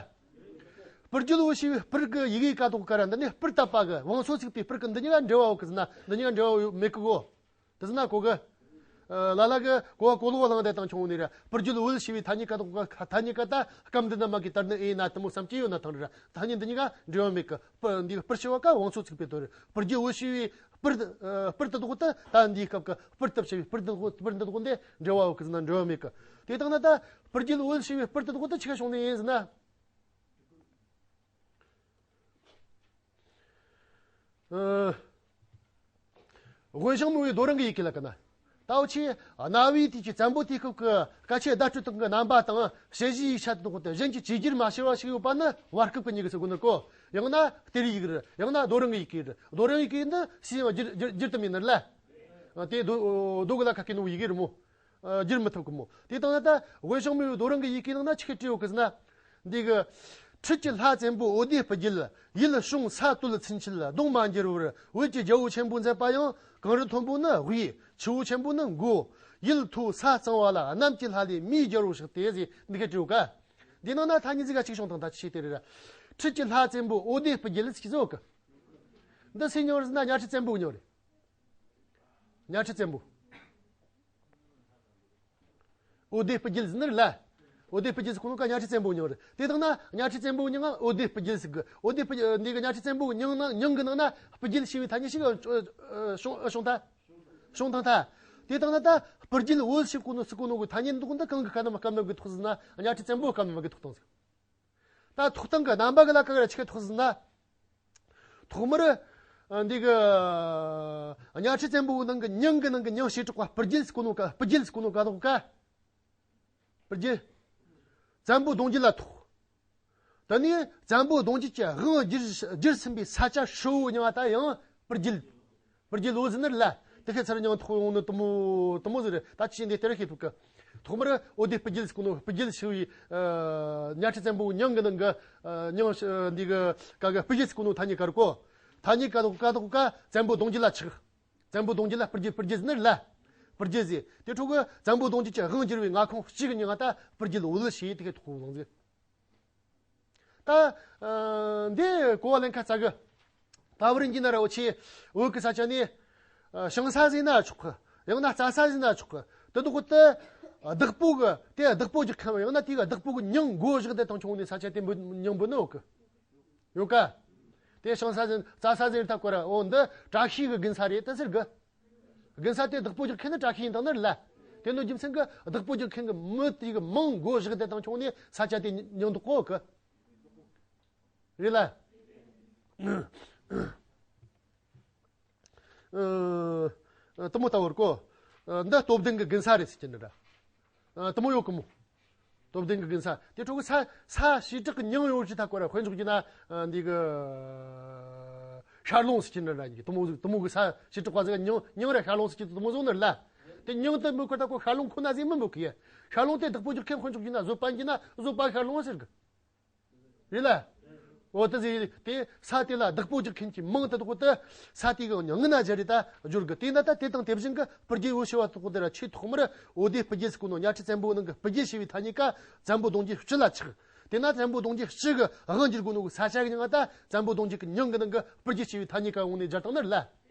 སྤུར་རྒྱལ་འོལ་ཞེས་པའི་སྤུར་གི་ཡི་གེ་ཀ་དོག་ཀ་ར་འདི་ནི་སྤུར་བཏབ་པ་གི་བང་སོ་བརྩིགས་པའི་སྤུར་གི་འདི་གཉིས་ཀ་འབྲེལ་བ་ཡོད་གི་ཟེར་ན་འདི་གཉིས་ཀ་འབྲེལ་བ་ཡོད་མེད་གི་གོ། དེ་ཟེར་ན་གོ་གི། ཨ། ལ་ལ་གི་གོ་བ་གོ་ལོག་བླངས་ཏེ་དང་ཆུང་ནས་ར་སྤུར་རྒྱལ་འོལ་ཞེས་པའི་ཐ་སྙད་ཀ་དོག་ཀ་ཐ་སྙད་ཀ་ད་སྐབས་འདི་ན་མ་གི་ལྟར་ནི་ཨེ་ན་དེ་མོ་བསམ་གྱི་ཡོད་ན་ཐང་ར་ཐ་སྙད་འདི་གཉིས་ཀ་འབྲེལ་བ་མེད་གི། སྤུར་འདི་སྤུར་ཞེས་པ་ཀ་བང་སོ་བརྩིགས་པའི་དོན་རེད། སྤུར་རྒྱལ་འོལ་ཞེས་པའི་སྤུར་ཨ། སྤུར་དེ་དོག་ད་ད་འདིའི་སྐབས་ཀྱི་སྤུར་བཏབ་ཞེས་པའི་སྤུར་དེ་དོག་སྤུར་འདི་དོག་འདི་འབྲེལ་བ་ཡོད་གི་ཟེར་ན་འབྲེལ་བ་མེད་གི། དེ་དང་ན་ད་སྤུར་རྒྱལ་འོལ་ཞེས་པའི་སྤུར་དེ་དོག་ད་ཆི་ག་བྱུང་ནི་ཡིན་ཟེར་ན། ཨ། དབུས་ཞང་མི་བོའི་རྡོ་རིང་གི་ཡི་གེ་ལ་ཀ་ན། ད་འུ་ཆི་གནའ་བོའི་དུས་ཀྱི་བཙན་པོ་དུས་སྐབས་ཀྱི་སྐད་ཆའི་བརྡ་སྤྲོད་སྟངས་ཀྱི་རྣམ་པ་དང་དཔྱད་གཞིའི་ཡིག་ཆ་དེ་དག་དེ་གཞན་གྱིས་བཅོས་བསྒྱུར་མ་བྱས་པ་ཞིག་ཡོད་པ་ནི་བར་སྐབས་ཀྱི་མྱི་གི་ཟེར་གོ་ནི་གོ། ཡང་ན་གཏེར་ཡིག་རེད། ཡང་ན་རྡོ་རིང་གི་ཡི་གེ་རེད། རྡོ་རིང་ཡི་གེ་འདི་སུས་ཡང་བསྒྱུར་བསྒྱུར་བསྒྱུར་ཐུབ་མེད་ནི་རེད་ལ། དེ་རྡོ་རྡོ་གི་ལ་ཁ་སྐད་ནོ་ཡི་གེ་རེད་མོ། ཨ། བསྒྱུར་མི་ཐུབ་གི་མོ། དེ་དང་ན་ད་དབུས་ཞང་མི་བོའི་རྡོ་རིང་གི་ཡི་གེ་ནང་ན་ཆི་གི་བྲིས་ཡོད་གི་ཟེར་ན། འདི་གི། ཁྲིད་ཀྱི་ལྷ་བཙན་པོ་འོད་ལྡེ་སྤུ་རྒྱལ། ཡུལ་བྱུང་ས་བཏུལ་ཚུན་ཆད་གདོང་མ་འགྱུར་བར། བོད་ཀྱི་རྒྱལ་པོ་ཆེན་པོ་མཛད་པ་ཡང་། གངས་རི་མཐོན་པོ་ནི་དབུས། ཆུ་བོ་ཆེན་པོ་ནི་མགོ། ཡུལ་མཐོ་ས་གཙང་བ་ལ། གནམ་གྱི་ལྷ་ལས་མིའི་རྒྱལ་པོ་གཤེགས་ཏེ་ཟེར་འདི་ག་བྲིས་ཡོད་ཀ། འདི་ནང་ན་ཐ་སྙད་ཟིག་ག་གཅིག་བྱུང་དང་ད་ཆི་ཤེས་དེ་རེད་ར། ཁྲིད་ཀྱི་ལྷ་བཙན་པོ་འོད་ལྡེ་སྤུ་རྒྱལ་ཟེར་གི་ཟེར་ཡོད་ཀ། འདི་སུའི་མྱིང་རེད་ཟེར་ན་གཉའ་ཁྲི་བཙན་པོའི་མྱིང་རེད། གཉའ་ཁྲི་བཙན་པོ། འོད་ལྡེ་སྤུ་རྒྱལ་ཟེར་ནི་རེད་ལ། འོད་ལྡེ་སྤུ་རྒྱལ་ཟེར་གོ་ནོ་ཀ་གཉའ་ཁྲི་བཙན་པོའི་མྱིང་རེད། དེ་དང་ན་གཉའ་ཁྲི་བཙན་པོའི་མྱིང་ང་འོད་ལྡེ་སྤུ་རྒྱལ་ཟེར་གི། འོད་ལྡེ་སྤུ་རྒྱལ་འདི་གི་གཉའ་ཁྲི་བཙན་པོའི་མྱིང་ནང་མྱིང་གི་ནང་ན་སྤུ་རྒྱལ་ཞེས་པའི་ཐ་སྙད་ཞིག་ཨ། ཨ། བྱུང་ཨ། བྱུང་ཐལ། བྱུང་ཐང་ཐལ། དེ་དང་ན་ད་སྤུ་རྒྱལ་འོལ་ཞེས་གོ་ནོ་ཟེར་གོ་ནོ་གི་ཐ་སྙད་འདི་གོ་འདི་གང་གི་སྐབས་ན་མ་སྐབས་ན་གི་ཐོགས་ཟེར་ན་གཉའ་ཁྲི་བཙན་པོའི་སྐབས་ན་མ་གི་ཐོགས་དང་ཟེར། ད་ཐོགས་སྟངས་ཀྱི་རྣམ་པ་གི་ལ་ཀ་གི་ར་ཆི་གི་ཐོགས་ཟེར་ན། ཐོག་མར། ཨ། འདི་གི། གཉའ་ཁྲི་བཙན་པོའི་ནང་གི་མྱིང་གི་ནང་གི་མྱིང་བྱེ་བྲག་པ་སྤུ་རྒྱལ་ཟེར་གོ་ནོ་ཀ་སྤུ་རྒྱལ་ཟེར་གོ་ནོ་ཀ་དོག་ཀ། སྤུ་རྒྱལ། བཙན་པོ་གདུང་རྒྱུད་ལ་ཐོགས། དེ་ནས་བཙན་པོ་གདུང་རྒྱུད་ཀྱི་དབང་བསྒྱུར་བསྒྱུར་ཟིན་པའི་ས་ཆ་ཧྲིལ་བོའི་མྱིང་ང་ད་ཡང་སྤུ་རྒྱལ། སྤུ་རྒྱལ་འོལ་ཟེར་ནི་རེད་ལ། དེ་ཁའི་ཚུར་མྱིང་ཐོགས་ཡོང་ནི་དེ་མོ་དེ་མོ་ཟིག་རེད། ད་ཅི་འདི་དེ་ར་ཤེས་ཐུབ་གི། ཐོག་མར་འོད་ལྡེ་སྤུ་རྒྱལ་ཟེར་གོ་ནོ་སྤུ་རྒྱལ་ཞེས་པའི། ཨ། གཉའ་ཁྲི་བཙན་པོའི་མྱིང་གི་ནང་གི། ཨ། མྱིང་ཨ། འདི་གི་ཀ་གི་སྤུ་རྒྱལ་ཟེར་གོ་ནོ་ཐ་སྙད་ཀ་རེད་གོ། ཐ་སྙད་ཀ་དོག་ཀ་དོག་ཀ་བཙན་པོ་གདུང་རྒྱུད་ལ་ཆགས། བཙན་པོ་གདུང་རྒྱུད་ལ་སྤུ་རྒྱལ་སྤུ་རྒྱལ་ཟེར་ནི་རེད་ལ། སྤུ་རྒྱལ་ཟེར། དེ་འཕྲོ་གི་བཙན་པོ་གདུང་རྒྱུད་ཀྱི་དབང་བསྒྱུར་བའི་མངའ་ཁོངས་གཅིག་གི་མྱིང་ང་ད་སྤུ་རྒྱལ་འོལ་ཞེས་དེ་གའི་ཐོགས་ལོང་ཟིག། ད། ཨ། འདི་གོ་བ་ལེན་ཁ་ཚ་གི། ད་བར་འདི་ན་ར་འུ་ཆི་བོད་གི་ས་ཆ་ནས། ཨ། ཞིང་ས་ཟེར་ན་ཆོག་གི། ཡང་ན་རྩྭ་ས་ཟེར་ན་ཆོག་གི། དེ་དག་གི་བདག་པོ་གི་དེ་བདག་པོ་རྒྱག་མཁན་ཡང་ན་དེ་གི་བདག་པོ་གི་མྱིང་མགོ་བཞག་དེ་དང་ཆུང་ནས་ས་ཆ་དེ་འབོད་མྱིང་འབོད་ནི་ཡོད་གི། ཡོད་ཀ། དེ་ཞིང་ས་ཟེར་རྩྭ་ས་ཟེར་ཐ་གོ་ར། འོ་འདི་བཀྲ་ཤིས་གི་དགུན་ས་རེད་ད་ཟེར་གི། དགུན་ས་དེ་བདག་པོ་རྒྱག་མཁན་ནི་བཀྲ་ཤིས་ཡིན་དང་ནི་རེད་ལ། དེ་ནི་རྒྱུ་མཚན་གི་བདག་པོ་རྒྱག་མཁན་གི་མི་དེ་གི་མིང་མགོ་བཞག་དེ་དང་ཆུང་ནས་ས་ཆ་དེ་མྱིང་འདོགས་གོ་གི། རེད་ལ། ཨ། དེ་མོ་ལྟ་བུར་གོ། ཨ། འདི་སྟོབས་ལྡན་གི་དགུན་ས་རེད་ཟེར་གྱི་འདྲ། ཨ། དེ་མོ་ཡོད་གི་མོ། སྟོབས་ལྡན་གི་དགུན་ས། དེ་འཕྲོ་གི་ས་ས་བྱེ་བྲག་གི་མྱིང་ཡོད་ཅི་ཐ་གོ་ར། དཔེ་འཇོག་རྒྱུ་ན། ཨ། འདི་གི་ཤར་ལུང་ཟེར་གྱི་འདྲ་འདྲ་གི་དེ་མོ་ཟིག་དེ་མོ་གི་ས་བྱེ་བྲག་པ་ཟིག་མྱིང་མྱིང་ར་ཤར་ལུང་ཟེར་གྱི་དེ་མོ་ཟིག་ནི་རེད་ལ། དེ་མྱིང་དེ་མི་གོ་ཐ་གོ་ཤར་ལུང་ཁོ་ན་ཟིག་མི་འབོད་གི་ཡ། ཤར་ལུང་དེ་བདག་པོ་རྒྱག་མཁན་དཔེ་འཇོག་རྒྱུ་ན་བཟོད་པ་ཡིན་གྱི་ན་བཟོད་པ་ཤར་ལུང་ཟེར་གི། རེད་ལ། འོ་དེ་ཟེར་དེ་ས་དེ་ལ་བདག་པོ་རྒྱག་མཁན་གྱི་མིང་དེ་དག་དེ་ས་དེ་གི་མྱིང་ང་ན་སྦྱར་རེ་ད་སྦྱོར་གི། དེ་ན་ད་དེ་དང་དེ་བཞིན་གི་སྤུ་རྒྱལ་འོལ་ཞེས་པ་དག་དེ་ར་ཆེས་ཐོག་མར་འོད་ལྡེ་སྤུ་རྒྱལ་ཟེར་གོ་ནོ་གཉའ་ཁྲི་བཙན་པོའི་ནང་གི་སྤུ་རྒྱལ་ཞེས་པའི་ཐ་སྙད་ཀ་བཙན་པོ་གདུང་རྒྱུད་སྤྱི་ལ་ཆགས། དེ་ན་བཙན་པོ་གདུང་རྒྱུད་སྤྱི་གི་དབང་བསྒྱུར་གོ་ནོ་གི་ས་ཆ་གི་མྱིང་ང་ད་བཙན་པོ་གདུང་རྒྱུད་གི་མྱིང་གི་ནང་གི་སྤུ་རྒྱལ་ཞེས་པའི་ཐ་སྙད་ཀ་འོང་ནས་སྦྱར་བཏང་ནི་རེད་ལ།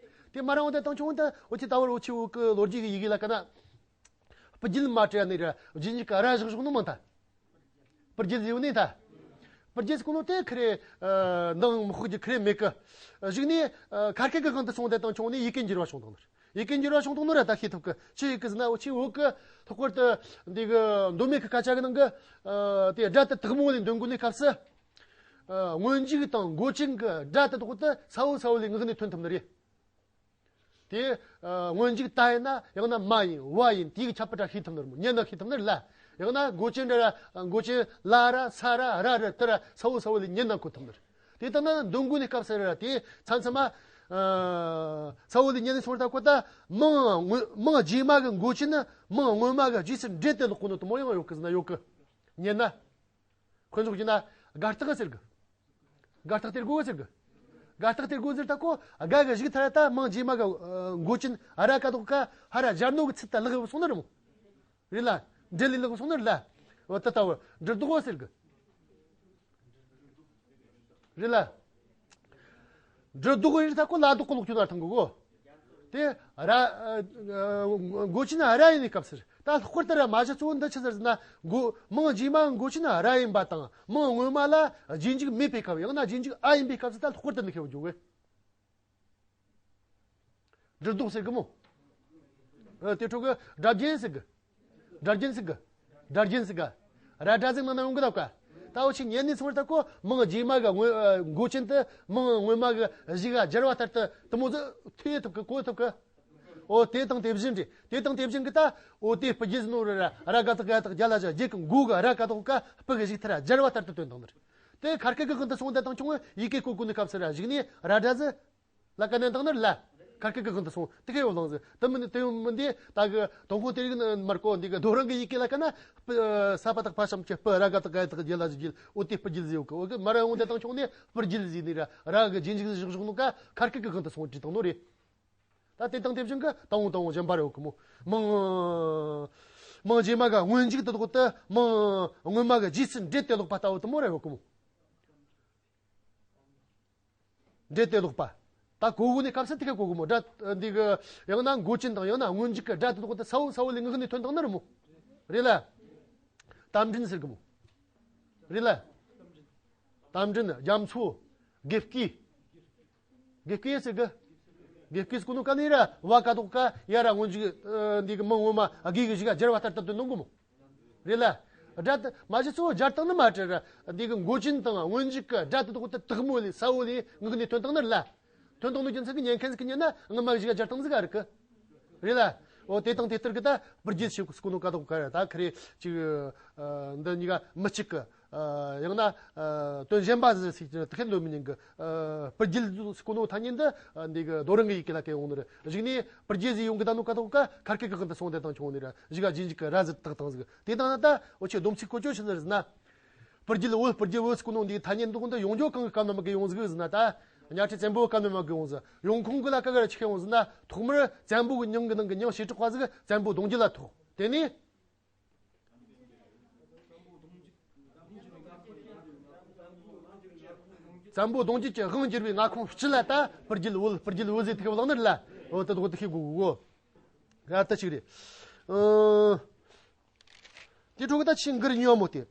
དེ་མ་རང་དེ་དང་ཆུང་ད་འུ་ཆི་ད་བར་འུ་ཆི་འུ་གི་ལོ་རྒྱུས་གི་ཡི་གེ་ལ་ཀ་ན། སྤུ་རྒྱལ་མ་བྲིས་ནི་ར་རྗེས་འཇུག་ག་ར་བཞག་བཞག་ནི་མང་ཐལ། སྤུ་རྒྱལ་ཡོད་ནི་ཐལ། སྤུ་རྒྱལ་ཟེར་གོ་ནོ་དེ་ཁེ་རེ། ཨ། འདང་མི་ཁོག་རྒྱུ་ཁེ་རེ་མེད་གི། གཞུག་ནས། ཨ། ཁ་སྐད་གི་སྒང་དུ་སོང་དེ་དང་ཆུང་ནས་ཡི་གེ་འགྱུར་བ་བྱུང་དང་ནི། ཡི་གེ་འགྱུར་བ་བྱུང་བཏང་ནོ་ར་ད་ཤེས་ཐུབ་གི། ཆི་ཡི་གེ་ཟེར་ན་འུ་ཆི་བོད་གི་ལྷག་པར་དུ་འདི་གི་མདོ་སྨད་གི་སྐད་ཆ་གི་ནང་གི་ཨ་དེ་སྒྲ་དེ་དག་མོ་ལས་འདོན་དགོས་ནི་སྐབས་སུ། ཨ་སྔོན་འཇུག་དང་མགོ་ཅན་གི་སྒྲ་དེ་དག་དེ་ས་བོ་ས་བོ་ལས་ངག་ནས་ཐོན་ཐུབ་ནི་རེད། དེ་ཨ་སྔོན་འཇུག་ད་ཡིན་ན་ཡང་ན་མ་ཡིན་བ་ཡིན་དེའི་ཁྱད་པར་ར་ཤེས་ཐུབ་ནི་རེད་མོ། ཉན་ན་ཤེས་ཐུབ་ནི་རེད་ལ། ཡང་ན་མགོ་ཅན་ར་མགོ་ཅན་ལ་ར་ས་ར་ར་ར་དེ་ར་ས་བོ་ས་བོ་ལས་ཉན་ན་གོ་ཐུབ་ནི་རེད། དེ་ལྟ་ན་འདོན་དགོས་ནི་སྐབས་སུ་ར་དེ་མཚམས་མཚམས་མ་ཨ་ས་བོ་ལས་ཉན་ནི་སོང་ད་གོ་ད་མིང་སྔོན་མིང་རྗེས་མ་གི་མགོ་ཅན་ནི་མིང་སྔོན་མ་གི་རྗེས་སུ་འབྲེལ་ཏེ་ལོག་གོ་ནོ་དེ་མོ་ཡང་ཡོད་གི་ཟེར་ན་ཡོད་གི། ཉན་ན། དཀོན་མཆོག་གིས་ན་དགའ་རྟགས་ཟེར་གི། དགའ་རྟགས་སྟེར་དགོས་ཟེར་གི། དགའ་རྟགས་སྟེར་དགོས་ཟེར་ད་ཁོ་དགའ་གི་བཞུགས་ཐལ་ད་མིང་རྗེས་མ་གི་ཨ་མགོ་ཅན་ཨ་ར་ཀ་དོག་ཀ་ཧ་ར་སྦྱར་ནོ་གི་ཚུལ་ད་ལག་གི་སོང་ནི་རེད་མོ། རེད་ལ། འབྲེལ་ལས་ལག་གི་སོང་ནི་རེད་ལ། འོ་ད་ལྟ་བུ་འབྲུ་རྡོག་ཟེར་གི། རེད་ལ། འབྲུ་རྡོག་ཡིན་ད་ཁོ་ལ་རྡོག་གི་ལོག་ཁྱོད་ལ་ཐང་གི་གོ། དེ་ར་ཨ་ཨ་མགོ་ཅན་ཨ་ར་ཡིན་ནི་སྐབས་སུ་ད་ལྷག་པར་དུ་ར་མ་གཞི་གཙོ་བོ་འདི་ཆི་ཟེར་ཟེར་ན་མགོ་མིང་རྗེས་མ་མགོ་ཅན་ཨ་ར་ཡིན་པ་དང་མིང་སྔོན་མ་ལ་རྗེས་འཇུག་མེད་པའི་སྐབས་ཡང་ན་རྗེས་འཇུག་ཨ་ཡིན་པའི་སྐབས་སུ་ད་ལྷག་པར་དུ་འདི་ཁེ་བ་འཇོག་གི། འབྲུ་རྡོག་ཟེར་གི་མོ། ཨ་དེ་ཕྲུ་གུ་སྒྲ་རྒྱན་ཟེར་གི། སྒྲ་རྒྱན་ཟེར་གི། སྒྲ་རྒྱན་ཟེར་གི། ར་སྒྲ་ཟེར་ནང་ན་ཡོང་གི་ལབ་ག། ད་འུ་ཆི་ཉན་ནས་སོང་བར་ད་ཁོ་མིང་རྗེས་མ་གི་སྔོན་ཨ་མགོ་ཅན་དེ་མིང་སྔོན་མ་གི་གཞུག་ག་སྦྱར་བ་ལྟར་དུ་དེ་མོ་ཟིག་ཐོས་ཐུབ་གི་གོ་ཐུབ་གི། འོ་དེ་དང་དེ་བཞིན་རེད། དེ་དང་དེ་བཞིན་གི་ད་འོ་དེ་སྤུ་རྒྱལ་ཟེར་ནོ་ར་ར་ག་དག་ག་དག་རྒྱ་ལ་བཞག་རྒྱལ་གི་མགོ་གི་ར་ག་དག་ག་སྤུ་གི་གཞུག་ཐེར་སྦྱར་བ་ལྟར་དུ་དོན་དང་ནི་རེད། དེ་ཁར་སྐད་གི་དབང་དུ་སོང་དེ་དང་ཁྱོད་ཡི་གེ་བཀོད་གོ་ནི་སྐབས་སུ་ར་གཞུག་ནས་ར་སྒྲ་ཟེར། ལ་ཀ་ནན་དང་ནི་ལ། ཁར་སྐད་ཀྱི་དབང་དུ་སོང་། དེ་ག་ཡོད་ལང་ཟེར། དེ་མིན་དེ་ཡོད་མིན་དེ་ད་གི་དོན་ཁོ་དེ་རིགས་ནི་མར་གོ་འདི་གི་རྡོ་རིང་གི་ཡི་གེ་ལ་ཀ་ན། ས་པ་དག་ཕ་ཤམ་གྱི་སྤུ་ར་ག་དག་ག་དག་རྒྱལ་ལ་ཞིག་རྒྱལ་འོ་དེ་སྤུ་རྒྱལ་ཟེར་ཡོད་གི། འོ་གི་མ་ར་འོང་དེ་དང་ཆུང་ནས་སྤུ་རྒྱལ་ཟེར་ནི་ར་ར་གི་རྗེས་འཇུག་བཞག་བཞག་ནོ་ཀ་ཁར་སྐད་ཀྱི་དབང་དུ་སོང་བྲིས་དང་ནོ་རེད། ད་དེ་དང་དེ་བཞིན་གི་དང་བོ་དང་བོ་གཞན་པ་རེ་ཡོད་གི་མོ། མིང་མིང་རྗེས་མ་ག་སྔོན་འཇུག་དེ་དག་དེ་མིང་སྔོན་མ་གི་རྗེས་སུ་འབྲེལ་དེ་ལོག་པ་ལྟ་བུ་དེ་མོ་རེ་ཡོད་གི་མོ། འབྲེལ་ཏེ་ལོག་པ། ད་གོ་གོ་ནི་སྐབས་སུ་དེ་ག་གོ་གོ་མོ་སྒྲ་འདི་གི་ཡང་ན་མགོ་ཅན་དང་ཡང་ན་སྔོན་འཇུག་གི་སྒྲ་དེ་དག་དེ་ས་བོ་ས་བོ་ལས་ངག་ནས་ཐོན་དང་ནི་རེད་མོ། རེད་ལ། རྟ་མགྲིན་ཟེར་གི་མོ། རེད་ལ། རྟ་མགྲིན་རྒྱ་མཚོ། དགེ་བསྐོས། དགེ་བསྐོས་ཟེར་གི། དགེ་བསྐོས་ཟེར་གོ་ནོ་ག་ནི་ར་བ་ག་དོག་ག་ཡ་ར་སྔོན་འཇུག་འདི་གི་མིང་སྔོན་མ་དགེ་གི་གཞུག་ག་སྦྱར་བ་ལྟར་ལྟར་དུ་འདོན་གི་མོ། རེད་ལ། སྒྲ་དེ་མ་གཞི་གཙོ་བོ་སྦྱར་སྟངས་ནི་མ་བྲལ་ར། འདི་གི་མགོ་ཅན་དང་སྔོན་འཇུག་གི་སྒྲ་དེ་དག་དེ་དག་མོ་ལས་ས་བོ་ལས་ངག་ནས་ཐོན་སྟངས་ནི་རེད་ལ། ཐོན་སྟངས་ནི་རྒྱུ་མཚན་གི་ཉན་མཁན་ཟིག་གི་ཉན་ན་ངག་མ་གཞུག་ག་སྦྱར་སྟངས་ཟིག་ག་རེད་གི། རེད་ལ། འོ་དེ་དང་དེ་ལྟར་གི་ད་སྤུ་རྒྱལ་ཞིག་སྐུ་ནོ་ཀ་དོག་ག་ར་ད་ཁ་རེ་ཅིག་ཨ་འདི་གཉིས་ཀ་མི་གཅིག་གི། ཨ་ཡང་ན་ཨ་དོན་གཞན་པ་ཟིག་ཟིག་དེ་ཁས་ལོ་མི་ཉན་གི། ཨ་སྤུ་རྒྱལ་སྐུ་ནོ་ཐ་སྙད་འདི་ཨ་འདི་གི་རྡོ་རིང་གི་ཡི་གེ་ལ་གལ་ཡོང་ནི་རེད། གཞུག་ནས་སྤུ་རྒྱལ་ཟིག་ཡོང་གི་ད་ནོ་ཀ་དོག་ག་ཁར་སྐད་ཀྱི་དབང་དུ་སོང་དེ་དང་ཆུང་ནི་ར་གཞུག་ག་རྗེས་འཇུག་གི་ར་ཟིག་བཏགས་བཏང་ཟིག། དེ་དང་ན་ད་འོ་ཆེ་སྡོམ་ཚིག་བཀོད་སྤྱོད་ཆི་ཟིག་ཟེར་ན། སྤུ་རྒྱལ་བོ་སྤུ་རྒྱལ་བོ་སྐུ་ནོ་འདི་ཐ་སྙད་འདུག་འདི་ཡོང་རྒྱུ་གང་གི་སྐབས་ནས་མ་གི་ཡོང་ཟིག་ཟེར་ན་ད། གཉའ་ཁྲི་བཙན་པོའི་སྐབས་ནས་མ་གི་ཡོང་ཟིག། ཡོང་ཁུངས་གི་ལ་ཀ་ག་ར་ཆི་ཁས་ཡོང་ཟིག་ན་ཐོག་མར་བཙན་པོ་གི་མྱིང་གི་ནང་གི་མྱིང་བྱེ་བྲག་པ་ཟིག་བཙན་པོ་གདུང་རྒྱུད་ལ་ཐོགས། དེ་ནས། བཙན་པོ་གདུང་རྒྱུད་ཀྱི་དབང་བསྒྱུར་བའི་མངའ་ཁོངས་སྤྱི་ལ་ད་སྤུ་རྒྱལ་བོད་སྤུ་རྒྱལ་བོད་ཟེར་ཐུག་བླངས་ནི་རེད་ལ། འོ་དེ་དག་དེ་ཤེས་དགོས་གོ། ཡ་ད་ཅིག་རེད། ཨ། དེ་འཕྲོ་གི་ད་ཆི་མགུར་ཉོ་མོ་དེ།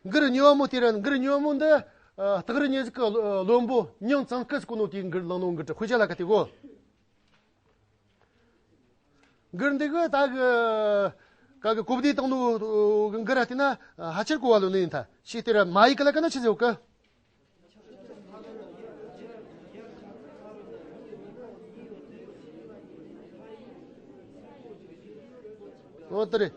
མགུར་ཉོ་མོ་དེ་ར་མགུར་ཉོ་མོ་འདི་ཨ་སྟག་རི་གཉན་གཟིགས་ཀྱི་བློན་པོ་མྱང་ཙང་སྐུ་ཟེར་གོ་ནོ་དེའི་མགུར་བླངས་ནོ་མགུར་དྲི་དཔེ་ཆ་ལ་ཁ་དེ་གོ། མགུར་འདི་གི་ད་གི་ག་གི་གོ་བདེ་བཏང་ནོ་གི་མགུར་ར་དེ་ན་ཧ་ཅང་གོ་བ་ལོན་ནི་ཡིན་ད་ཤེས་དེ་ར་མ་ཡིག་གི་ལ་ཀ་ན་ཆི་ཟེར་གི། འོ་དེ་རེད།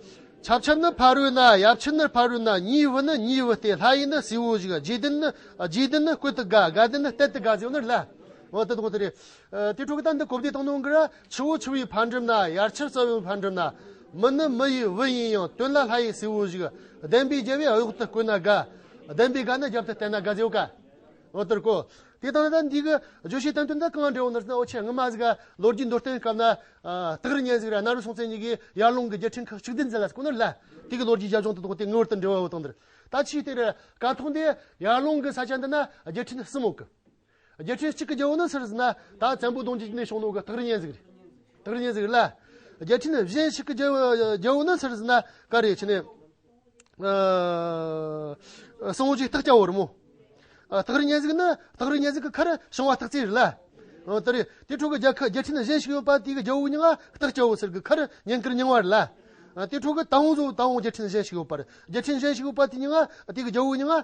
ཆབ་ཆབ་ནི་ཕ་རོལ་ན། ཡབ་ཆེན་ནི་ཕ་རོལ་ན། ཉེ་བུ་ནི་ཉེ་བུ་སྟེ། ལྷ་ཡུལ་ནི་སྲས་བོ་བཞུགས། རྗེ་བདུན་ནི་རྗེ་བདུན་ནི་བཀོད་དུ་དགའ། དགའ་བདུན་ནི་གཏད་དུ་དགའ་ཟེར་བ་ནི་རེད་ལ། འོ་དེ་དག་དེ་རེད། ཨ་དེ་འཕྲོ་གི་ད་འདི་གོ་བདེ་བཏང་ནོ་གི་ར། ཆུ་བོ་ཆུ་བོའི་ཕ་འགྲམ་ན། ཡར་ཆར་ས་བོའི་ཕ་འགྲམ་ན། མི་ནི་མི་ཡི་བུ་ཡིན་ཡང་། དོན་ལ་ལྷ་ཡི་སྲས་བོ་བཞུགས། བདེན་པའི་རྒྱལ་བས་གཡོག་ཏུ་བཀོད་ན་དགའ། བདེན་པའི་དགའ་ནི་རྒྱབ་ཏུ་བསྟན་ན་དགའ་ཟེར་བ་ཀ། འོ་དེར་གོ། དེ་དང་ད་འདི་གི་བརྗོད་བྱའི་དོན་དོན་ད་གང་འདྲ་བོ་ནར་ཟེར་ན། འོ་ཆེ་ངི་མ་ཟིག་ག་ལོ་རྒྱུས་མདོར་བསྟན་སྐབས་ན་ཨ་སྟག་རི་གཉན་གཟིགས་ར་རྣ་རོ་སྲོང་བཙན་གཉིས་ཀྱིས་ཡར་ལུང་གི་རྒྱལ་ཕྲན་ཁག་གཅིག་བདུན་ཟིག་ལ་ཟེར་གོ་ནི་ལ། དེ་གི་ལོ་རྒྱུས་རྒྱབ་ལྗོངས་དེ་དག་དེ་ངེས་པར་དུ་འབྲེལ་བ་ཡོད་དང་དེར། ད་ཆི་དེ་ར་ཀ་ཐོག་འདི་ཡར་ལུང་གི་ས་ཆ་འདི་ན་རྒྱལ་ཕྲན་གསུམ་ཡོད་གི། རྒྱལ་ཕྲན་གཅིག་གི་རྒྱལ་པོ་ནི་སུ་རེད་ཟེར་ན། ད་བཙན་པོ་གདུང་རྒྱུད་ནས་བྱུང་ནོ་གི་སྟག་རི་གཉན་གཟིགས་རེད། སྟག་རི་གཉན་གཟིགས་རེད་ལ། རྒྱལ་ཕྲན་གཞན་ཞིག་གི་རྒྱལ་པོ་རྒྱལ་པོ་ནི་སུ་རེད་ཟེར་ན་ག་རེ་ཆི་ནས། ཨ། སྲིན་པོ་ཆེ་སྟག་སྐྱ་བོ་རེད་མོ། ཨ། སྟག་རི་གཉན་གཟིགས་ནི་སྟག་རི་གཉན་གཟིགས་ཀྱི་ཁར་བྱུང་བ་སྟག་རྩེ་རེད་ལ། ཨ། དེ་རེད། དེ་འཕྲོ་གི་རྒྱལ་ཁ་རྒྱལ་ཕྲན་གཞན་ཞིག་ཡོད་པ་དེ་གི་རྒྱལ་པོ་མྱིང་ང་སྟག་སྐྱ་བོ་ཟེར་གི་ཁར་གཉན་དཀར་མྱང་བ་རེད་ལ། ཨ། དེ་འཕྲོ་གི་དང་པོ་ཚོ་དང་པོ་རྒྱལ་ཕྲན་གཞན་ཞིག་ཡོད་པ་རེད། རྒྱལ་ཕྲན་གཞན་ཞིག་ཡོད་པ་དེ་མྱིང་ང་དེ་གི་རྒྱལ་པོ་མྱིང་ང་